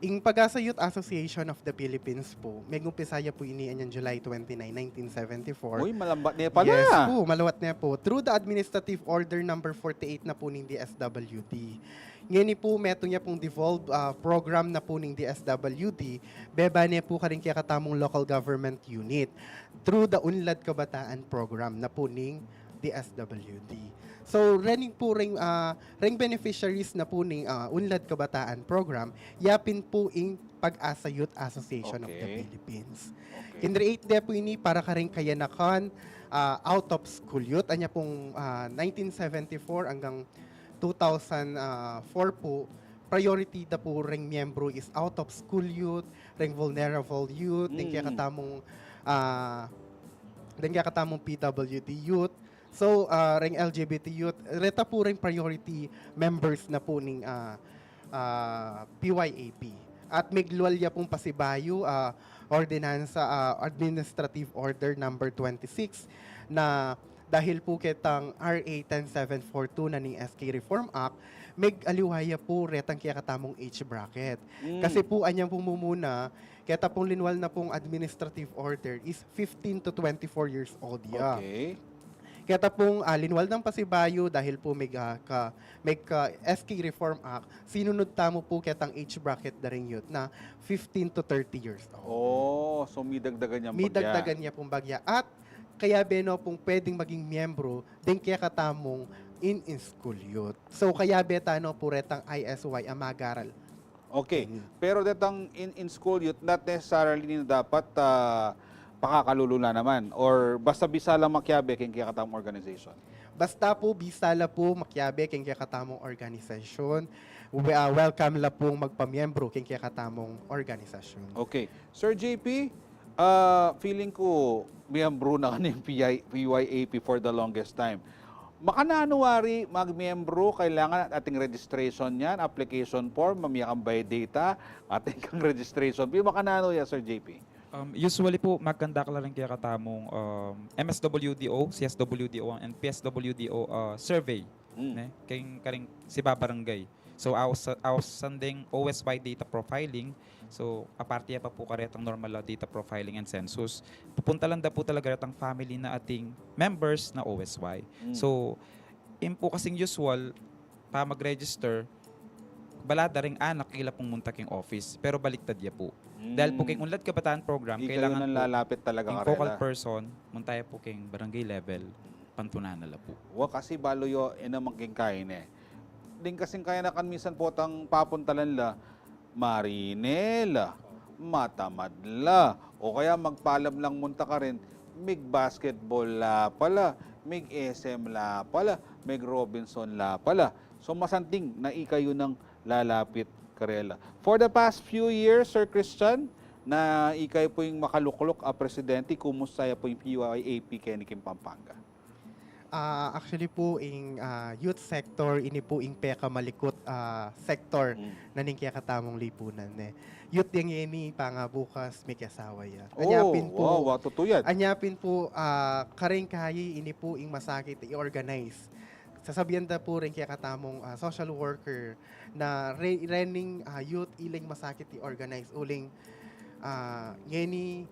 ing Pag-asa Youth Association of the Philippines pu, megumpisa ya pu ini anyang July twenty-nine, nineteen seventy-four. Uy, malambat ne pala. Yes pu, maluat ne pu. Through the Administrative Order number forty-eight na pu ning D S W D. Ngeni pu, metung ya pung devolved, ah, program na pu ning D S W D, beba ne pu karing kekatamung local government unit through the Unlad Kabataan Program na pu ning D S W D. So, rening pu ring, ah, ring beneficiaries na pu ning, ah, Unlad Kabataan Program, yapin pu ing Pag-asa Youth Association of the Okay. Philippines. Okay. Kinreate de pu ini para karing kayanakan, ah, out of school youth. Anya pung, ah, nineteen seventy-four hanggang two thousand four pu, priority da pu ring miyembro is out of school youth, ring vulnerable youth, ding Mm. kekatamung, ah, ding kekatamung P W D youth. So, ah, ring L G B T youth, reta pu ring priority members na pu ning, ah, ah, P Y A P. At meglwal ya pung pasibayu, ah, ordinansa, ah, Administrative Order number twenty-six na dahil pu ketang R A ten seven four two na ning S K Reform Act, meg-aliwa ya pu retang kekatamung age bracket. Mm. Kasi pu, anyang pung mumuna, keta pung linwal na pung administrative order is fifteen to twenty-four years old ya. Okay. Keta pung, ah, linwal nang pasibayu dahil pu meg, ah, ka, meg ka S K Reform Act, sinunod tamu pu ketang age bracket da ring youth na fifteen to thirty years old. Oh, so midagdagan yang bagya. Midagdagan ya pung bagya. At kayabe no pung pwedeng maging miyembro ding kekatamung in, in school youth. So kayabe tano pu retang I S Y a mag-aral. Okay. Mm. Pero detang in, in school youth, not necessarily na dapat, ah, pakakalulu na naman. Or basta bisa lang makiabe keng kekatamung organization. Basta pu, bisa la pu makiabe keng kekatamung organization. We, ah, welcome la pung magpamiyembro keng kekatamung organization. Okay. Sir J P, ah, feeling ko miyembro na ka ning P I, P Y A P for the longest time. Makananu wari magmiyembro, kailangan atin registration yan, application form, mamie kang bayad data, atin kang registration fee. Makananu ya, Sir J P? Um, usually pu, magkandak la rin kekatamung, um, M S W D O, C S W D O, and P S W D O, uh, survey, Mm. ne? Keng karing siba-barangay. So, ausan, ausan deng O S Y data profiling. So, aparte ya pa pu karetang normal a data profiling and census, pupuntalan da pu talaga retang family na ating members na O S Y. Mm. So, ing pu kasing usual, pa mag-register, bala da ring anak ila pung munta keng office, pero baliktad ya pu. Mm. Dahil pu keng Unlad Kabataan Program, ikayu kailangan nang pu lalapit talaga ing karela. Focal person, munta ya pu keng barangay level, pantunan na la pu. Wa, kasi balu yu, e naman keng kaine. Ding kasing kayanakan minsan potang papuntalan la, marine la, matamad la, o kaya magpalam lang munta karin, mig-basketball la pala, mig-S M la pala, mig-Robinson la pala. So, masanting na ikayu nang lalapit karela. For the past few years, Sir Christian, na ikayu pu ing makalukluk a presidente, kumusta ya pu ing P Y A P keni king Pampanga? Ah, actually pu, ing, ah, youth sector, ini pu ing pekamalikut, ah, sector Mm. na ning kekatamung lipunan, ne. Youth yang ini, pangabukas, miki-asawa ya. Oh, anyapin pu, wow, wow, tutu yan. Anyapin pu, ah, karing kayi, ini pu ing masakit i-organize. Sasabian da pu ring kekatamung, ah, social worker na re-, rening, ah, youth, iling masakit i-organize. Uling, ah, ngeni,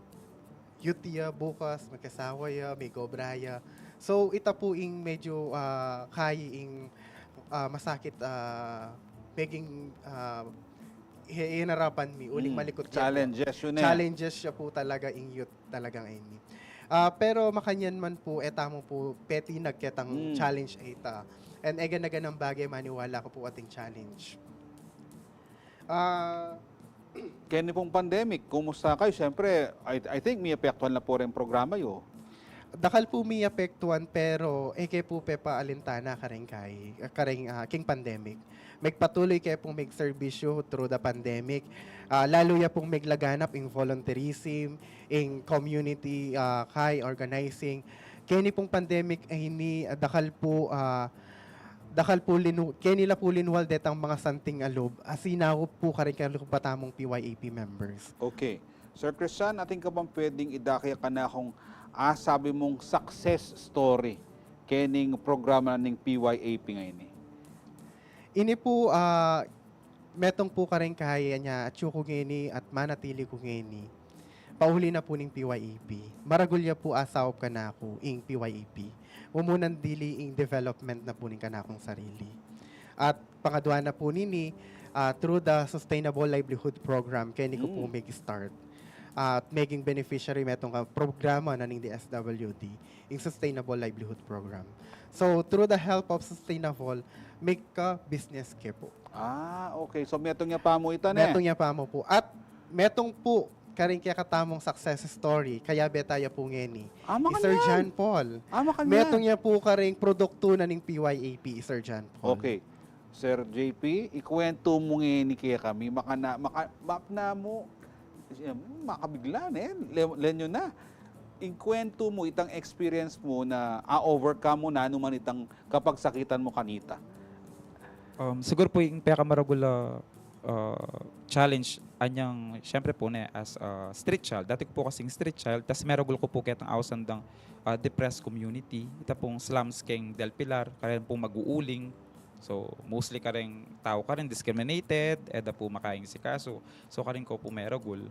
youth ya, bukas, miki-asawa ya, mig-obra ya. So, ita pu ing medyu, ah, kayi ing, ah, masakit, ah, meging, ah, i-, inarapan mi, uling Mm. malikut ya pu. Challenges, yun e. Challenges ya pu talaga ing youth talagang ini. Ah, pero makanyan man pu, e tamu pu petinag ketang Mm. challenge a ita. And e gana-ganang bage, maniwala ku pu ating challenge. Ah, Keni pung pandemic, kumusta kayu? Siyempre, I, I think miapektuhan la pu ring programa yu. Dakal pu miapektuhan, pero e ke pu pepaalintana karing kayi, karing, ah, king pandemic. Megpatuloy ke pung megserbisyu through the pandemic. Ah, lalu ya pung meglaganap ing volunteerism, ing community, ah, kayi organizing. Keni pung pandemic a ini, ah, dakal pu, ah, dakal pu linu-, keni la pu linwal detang mga santing a lub a sinaup pu karing kalupa tamung P Y A P members. Okay. Sir Christian, atin ka bang pwedeng idake kanakung, ah, sabi mung success story kening programa ning P Y A P ngeni? Ini pu, ah, metung pu karing kayi nya, atyu ku ngeni at manatili ku ngeni. Pauli na pu ning P Y A P. Maragul ya pu a saup kanaku ing P Y A P. Mumunan dili ing development na pu ning kanakung sarili. At pangadua na pu nini, ah, through the Sustainable Livelihood Program, keni ku pu mig-start. At meging beneficiary metung a programa na ning D S W D, ing Sustainable Livelihood Program. So, through the help of Sustainable, mika-business ke pu. Ah, okay. So, metung ya pamu ita, ne? Metung ya pamu pu. At metung pu karing kekatamung success story, kayabe taya pu ngeni. Ah, I Sir makanyan. John Paul. Ah, makanyan. Metung ya pu karing produktu na ning P Y A P, i Sir John Paul. Okay. Sir J P, ikuwentu mu ngeni kekami. Makana, maka, mapna mu, makabigla, ne? Le, lenyo na. Ikuwentu mu itang experience mu na a-overcome mu nanu man itang kapagsakitan mu kanita. Um, siguro pu ing pekamaragul a, uh, challenge, anyang, siyempre pu, ne, as a street child. Dati ku pu kasing street child, tas meragul ku pu ketang ausan dang, uh, depressed community. Ita pung slums keng Del Pilar, kareng pung mag-uuling. So, mostly kareng tau kareng discriminated, e da pu makaing sikasu. So, kareng ku pu meragul.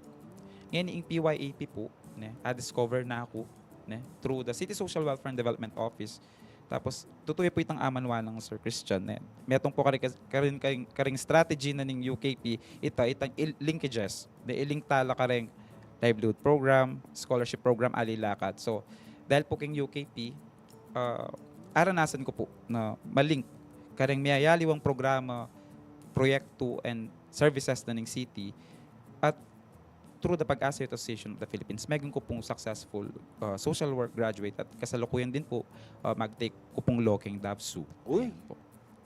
Ngeni ing P Y A P pu, ne, a-discover na ku, ne, through the City Social Welfare and Development Office. Tapos, tutu ya pu itang amanwa nang Sir Christian, ne. Metung pu karing, karing, karing, karing strategy na ning U K P, ita, itang il-, linkages, ne, i-link tala karing livelihood program, scholarship program, ali lakat. So, dahil pu keng U K P, ah, aranasan ku pu na ma-link karing miyayaliwang programa, proyektu, and services na ning city. At through the PAGASA Youth Association of the Philippines, meging ku pung successful, uh, social work graduate at kasalukuyan din pu, uh, mag-take ku pung law keng DAVSU. Uy! Ayan pu.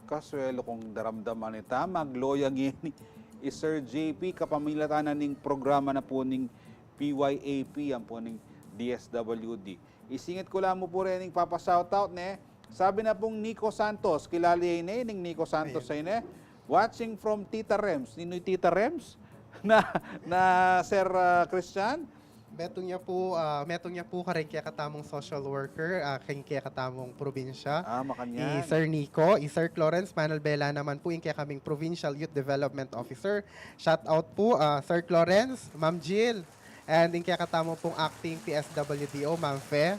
Kasuelo kung daramdaman ita, mag-law ya ngeni i Sir J P, kapamilatan na ning programa na pu ning P Y A P, yan pu ning D S W D. Isingit ku la mu pu reng papa-shoutout, ne? Sabi na pung Nico Santos, kilala ye ini, ning Nico Santos ay ini. Watching from Tita Rems. Ninu i Tita Rems? Na, na Sir, ah, Christian? Metung ya pu, ah, metung ya pu karing kekatamung social worker, ah, keng kekatamung probinsya. Ah, makanyan. I Sir Nico, i Sir Clarence Manalbela naman pu, ing kekaming Provincial Youth Development Officer. Shout out pu, ah, Sir Clarence, Ma'am Jill, and ing kekatamu pung acting P S W D O, Ma'am Fe,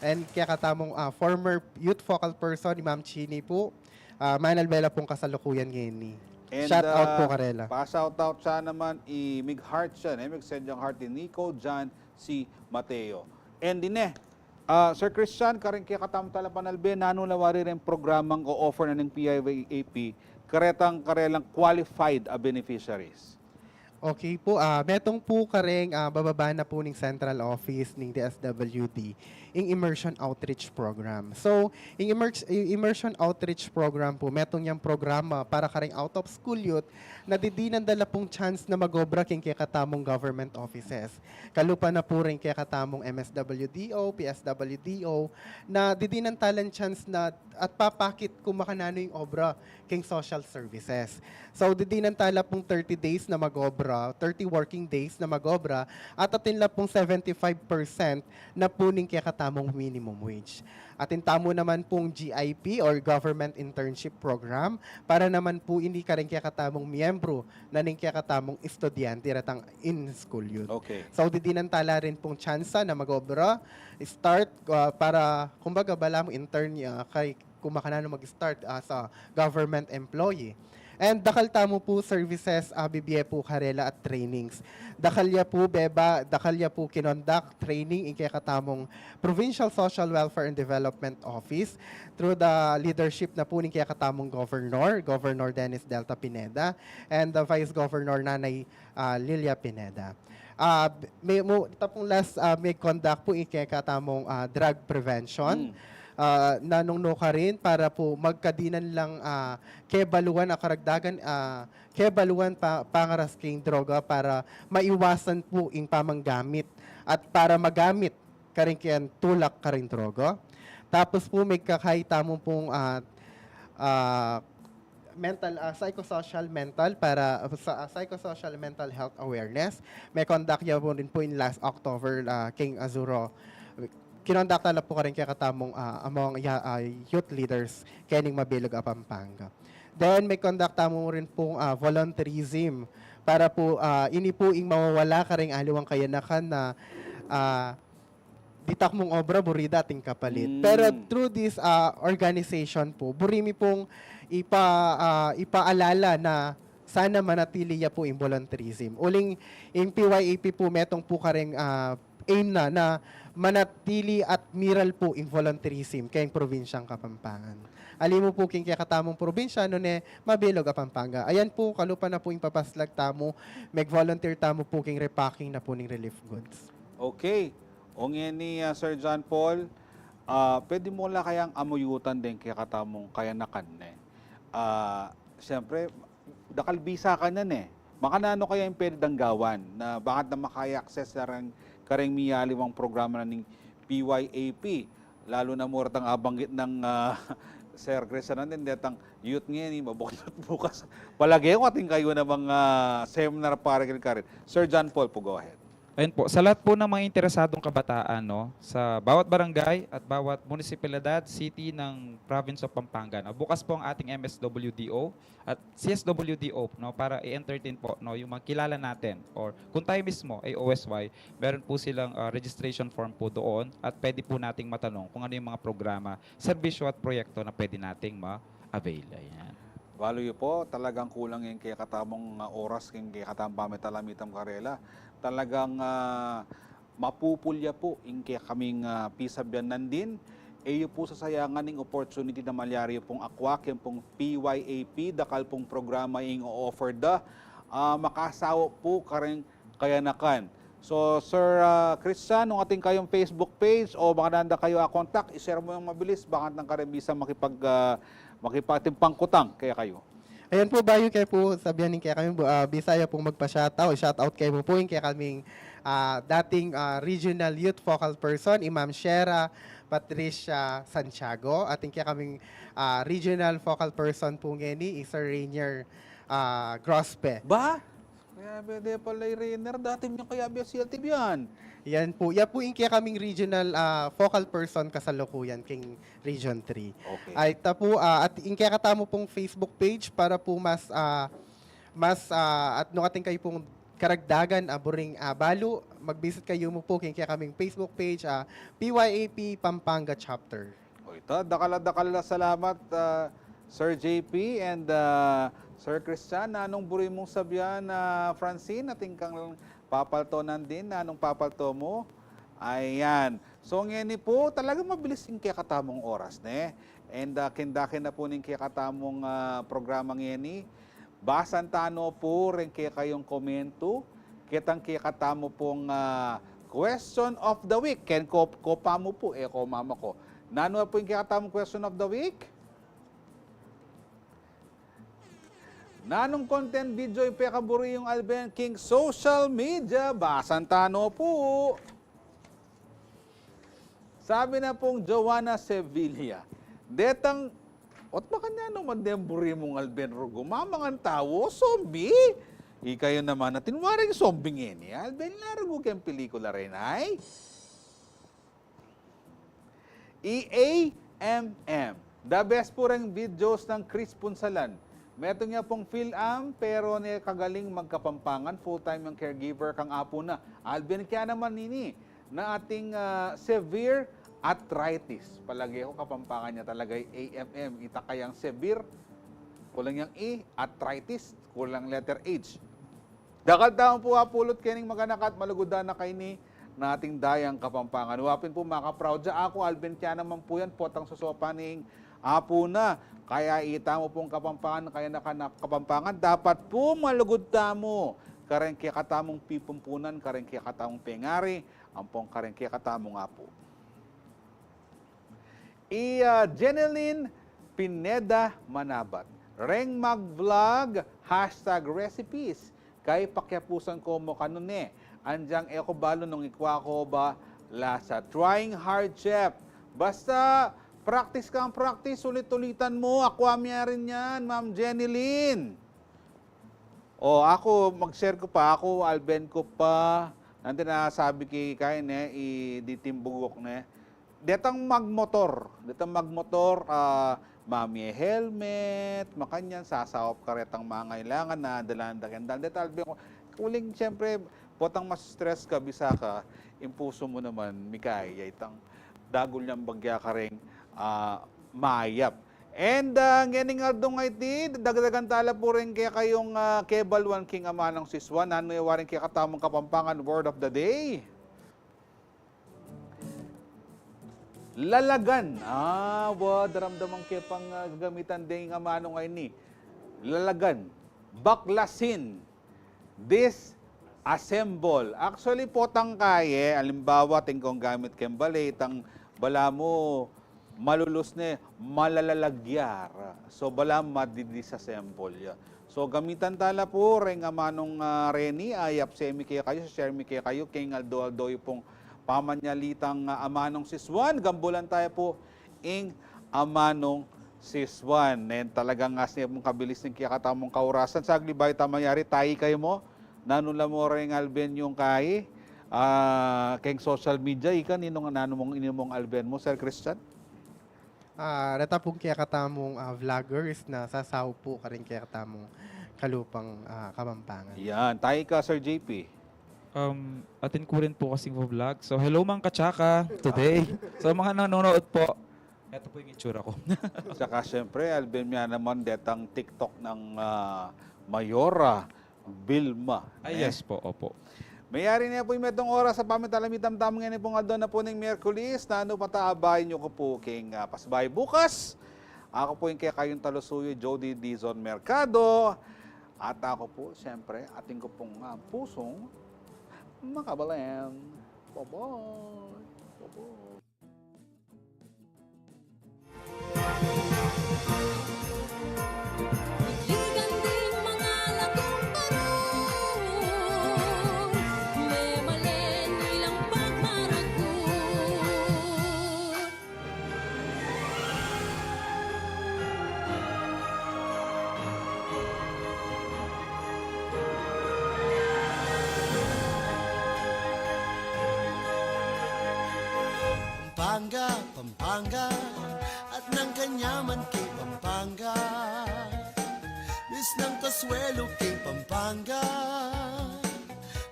and kekatamung, ah, former youth focal person ni Ma'am Chini pu. Ah, Manalbela pung kasalukuyan ngeni. And, Shout out ah, pu karela. Pa-shoutout siya naman, i mig-heart siya, ne? Mig-send yang heart i Nico, John, si Mateo. And ine, ah, Sir Christian, karing kekatamu tala panalbe, nanu la wari reng programang o-offer na ning P Y A P, karetang karelang qualified a beneficiaries? Okay pu, ah, metung pu karing, ah, bababa na pu ning central office ning D S W D, ing Immersion Outreach Program. So, ing immer-, ing Immersion Outreach Program pu, metung yang programa para karing out of school youth na didinan da la pung chance na mag-obra keng kekatamung government offices. Kalupa na pu ring kekatamung M S W D O, P S W D O, na didinan talang chance na at papakit kung makananu ing obra keng social services. So, didinan tala pung thirty days na mag-obra, thirty working days na mag-obra, at atin la pung seventy-five percent na pu ning kekatamung minimum wage. Atin tamu naman pung G I P or Government Internship Program para naman pu ini karing kekatamung miyembru na ning kekatamung estudyante retang in-school youth. Okay. So, didinan tala rin pung tsansa na mag-obra, start, ah, para, kumbaga, balamu intern, ah, kay kung makananu mag-start as a government employee. And dakal tamu pu services, ah, bibie pu karela at trainings. Dakal ya pu beba, dakal ya pu kinondak training ing kekatamung Provincial Social Welfare and Development Office through the leadership na pu ning kekatamung Governor, Governor Dennis Delta Pineda, and the Vice Governor Nanay, ah, Lilia Pineda. Ah, me-, mu-, ita pung last, ah, mig-conduct pu ing kekatamung, ah, drug prevention. Mm. Ah, nanung nukarin para pu magkadinan lang, ah, kebaluan a karagdagan, ah, kebaluan pa, pangaras king droga para maiwasan pu ing pamanggamit at para magamit karing keng tulak karing droga. Tapos pu, migkakay tamu pung, ah, ah, mental, ah, psychosocial mental para, ah, sa, ah, psychosocial mental health awareness. Me-conduct ya pu rin pu in last October, ah, king Azuro. Kinondak tala pu karing kekatamung, ah, among ya-, ah, youth leaders kening mabilug a Pampanga. Then, me-conduct tamu rin pung, ah, volunteerism para pu, ah, ini pu ing mawawala karing aliwang kayanakan na, ah, ditak mung obra, buri da ating kapalit. Mm. Pero through this, ah, organization po, buri mi pong ipa-, ah, ipaalala na sana manatili ya po ing volunteerism. Uling ing P Y A P po, metung po kareng, ah, aim na, na manatili at miral po ing volunteerism keng probinsyang Kapampangan. Ali mu po king kekatamung probinsya, nune mabilug a Pampanga. Ayan po, kalupa na po ing papaslag tamu, mag-volunteer tamu po king repacking na po ning relief goods. Okay. O ngeni, ah, Sir John Paul, ah, pwede mu la kayang amuyutan deng kekatamung kayanakan, ne? Ah, siyempre, dakal bisa ka na, ne? Makananu kaya ing pwede dang gawan na bakanta maka-access na reng, kareng miyaliwang programa na ning P Y A P? Lalu na mu retang abanggit nang, ah, Sir Chris Hernandez, detang youth ngeni, mabuklat bukas. Palage ku atin kayu namang, ah, seminar para kekarin. Sir John Paul po, go ahead. Ayun po, sa lahat po ng mga interesadong kabataan, no, sa bawat barangay at bawat munisipalidad, city ng Province of Pampanga, no, bukas po ang ating M S W D O at C S W D O, no, para i-entertain po, no, yung mga kilala natin. Or kung tayo mismo ay O S Y, meron po silang, ah, registration form po doon at pwede po nating matanong kung ano yung mga programa, serbisyo at proyekto na pwede nating ma-avail. Ayan. Balu yu po, talagang kulang ing kekatamung, ah, oras, ing kekatamung pamitalamitam karela. Talagang, ah, mapupulya po ing kekaming, ah, pisabian nandin. E yu po sasayangan ing opportunity na malyari yu pong akwa keng pong P Y A P, dakal pong programa ing o-offer da. Ah, makasawa po kareng kayanakan. So, Sir, ah, Christian, nung atin kayung Facebook page o baka nanda kayu a-contact, i-share mu yang mabilis, baka nang kareng bisa makipag-, ah, makipagtimpang kutang kaya kayu. Ayan po, bayu ke po sabian ing kekami, bu-, ah, bisa ya pong magpa-shoutout, shoutout ke mu po ing kekaming, ah, dating, ah, regional youth focal person, i Ma'am Shera Patricia Santiago, at ing kekaming, ah, regional focal person po ngeni, i Sir Rainier, ah, Grospe. Ba? Kaya pwede pala i Rainier, dati mu yang kayabe a C L T V yan. Yan po. Yan po ing kekaming regional, ah, focal person kasalukuyan king Region three. Okay. Ay, ta po, ah, at ing kekatamu pong Facebook page para po mas, ah, mas, ah, at nung atin kayu pong karagdagan, ah, buring, ah, balu, mag-visit kayu mu po king kekaming Facebook page, ah, P Y A P Pampanga Chapter. O ita, dakal a dakal a salamat, ah, Sir J P and, ah, Sir Christian. Nanung buri mung sabian, ah, Francine, atin kang papalto nandin, nanung papalto mu? Ayan. So, ngeni po, talagang mabilis ing kekatamung oras, ne? And, ah, kindakin na po ning kekatamung, ah, programa ngeni. Basan ta no po reng kekayung komentu, ketang kekatamu pong, ah, question of the week. Ken ko, ko pa mu po, e ko mama ko. Nanu po ing kekatamung question of the week? Nanung content video ing pekaburi yung Alben king social media? Basan ta no po. Sabi na pong Joanna Sevilla, detang, ot makananu man den buri mung Alben Rugo, mamangan tau, zombie? Ikayu naman, atin waring zombie ngeni, Alben, larugu keng pelikula rin, ay? I A M M. The best po reng videos ng Chris Punsalan. Metung ya pong PhilAm, pero ne kagaling magkapampangan, full-time yang caregiver kang apu na. Alvin, kaya naman ini, na ating, ah, severe arthritis. Palage ko Kapampangan ya talaga i A M M. Ita kayang severe, kulang yang E, arthritis, kulang letter H. Dakal tamu pu a pulut kening maganaka at malugud a nakaini na ating dayang Kapampangan. Wa pin pu maka-proud ya aku, Alvin, kaya naman pu yan, potang sosopa ning apu na. Kaya ita mu pung Kapampangan, kaya naka-, na-, Kapampangan, dapat pu malugud tamu kareng kekatamung pipumpunan, kareng kekatamung pengari, ampong kareng kekatamung apu. I, ah, Jeneline Pineda Manabat. Reng mag-vlog, hashtag recipes. Kay pakiapusan ko mu kanu ne. Anyang e ko balu nung ikwa ko ba la sa Trying Hard Chef. Basta, practice kang practice, ulit-ulitan mu. Akwa mi rin yan, Ma'am Jeneline. O, aku, mag-share ku pa, aku, Alvin ku pa. Nanti na sabi ki kain, eh, i di timbugok, ne. Detang magmotor, detang magmotor, ah, mamye helmet, makanyan, sasaup karetang mangailangan na dalan da kendal. Deta, Alvin ku, uling, siyempre, Potang ma-stress ka, bisa ka, ing pusu mu naman, mikaya itang dagul yang bagya karing, ah, mayap. And, ah, ngening aldo ngeni, dagdagan tala pu rin kekayung, ah, kebaluan king amanung sisuan. Nanu ya waring kekatamung Kapampangan word of the day? Lalagan. Ah, wa, daramdaman ke pang, ah, gagamitan deng amanung ini. Lalagan. Baklasin. Disassemble. Actually, potang kaye, alimbawa, atin kung gamit keng bale, itang balamu malulus ne, malalalagyar. So, balamu madi-disassemble ya. So, gamitan tala pu reng amanung, ah, reni, ayap se mi kekayu, share mi kekayu, keng aldo-aldo yu pung pamanyalitang, ah, amanung sisuan, gambulan taya pu ing amanung sisuan. Nen talagang asi pung kabilis ning kekatamung kaurasan. Saglit bayu ta mayari, tayi kayu mu, nanu la mu reng alben yung kayi, ah, keng social media, ika, ninung, nanu mung, ninung alben mu, Sir Christian? Ah, reta pung kekatamung, ah, vloggers na sasaup pu karing kekatamung kalupang, ah, Kapampangan. Yan. Tayi ka, Sir J P. Um, atin ku rin po kasing vlog. So, hello, Mang Kachaka, today. So, mga nanonood po, eto po yung itsura ko. Saka, siyempre, alben mi naman detang TikTok nang, ah, Mayora Vilma, ah, eh. Yes po, opo. Mayari na pu ing metung oras a pamitalamitan tamu ngeni pung aldo na pu ning Miyerkules. Nanu pa ta, abayan yu ku pu king, ah, pasbay bukas. Aku pu ing kekayung talusuyu, Jody Dizon Mercado. At aku pu, siyempre, atin ku pung, ah, pusung makabalen. Bye-bye. Bye-bye. Liganding mga lagong barong, memalen ilang pagmaragut. Pampanga, Pampanga, at ng kanyaman kay Pampanga. Miss ng Consuelo kay Pampanga.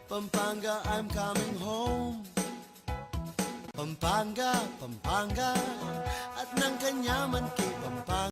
Pampanga, I'm coming home. Pampanga, Pampanga, at ng kanyaman kay Pampanga.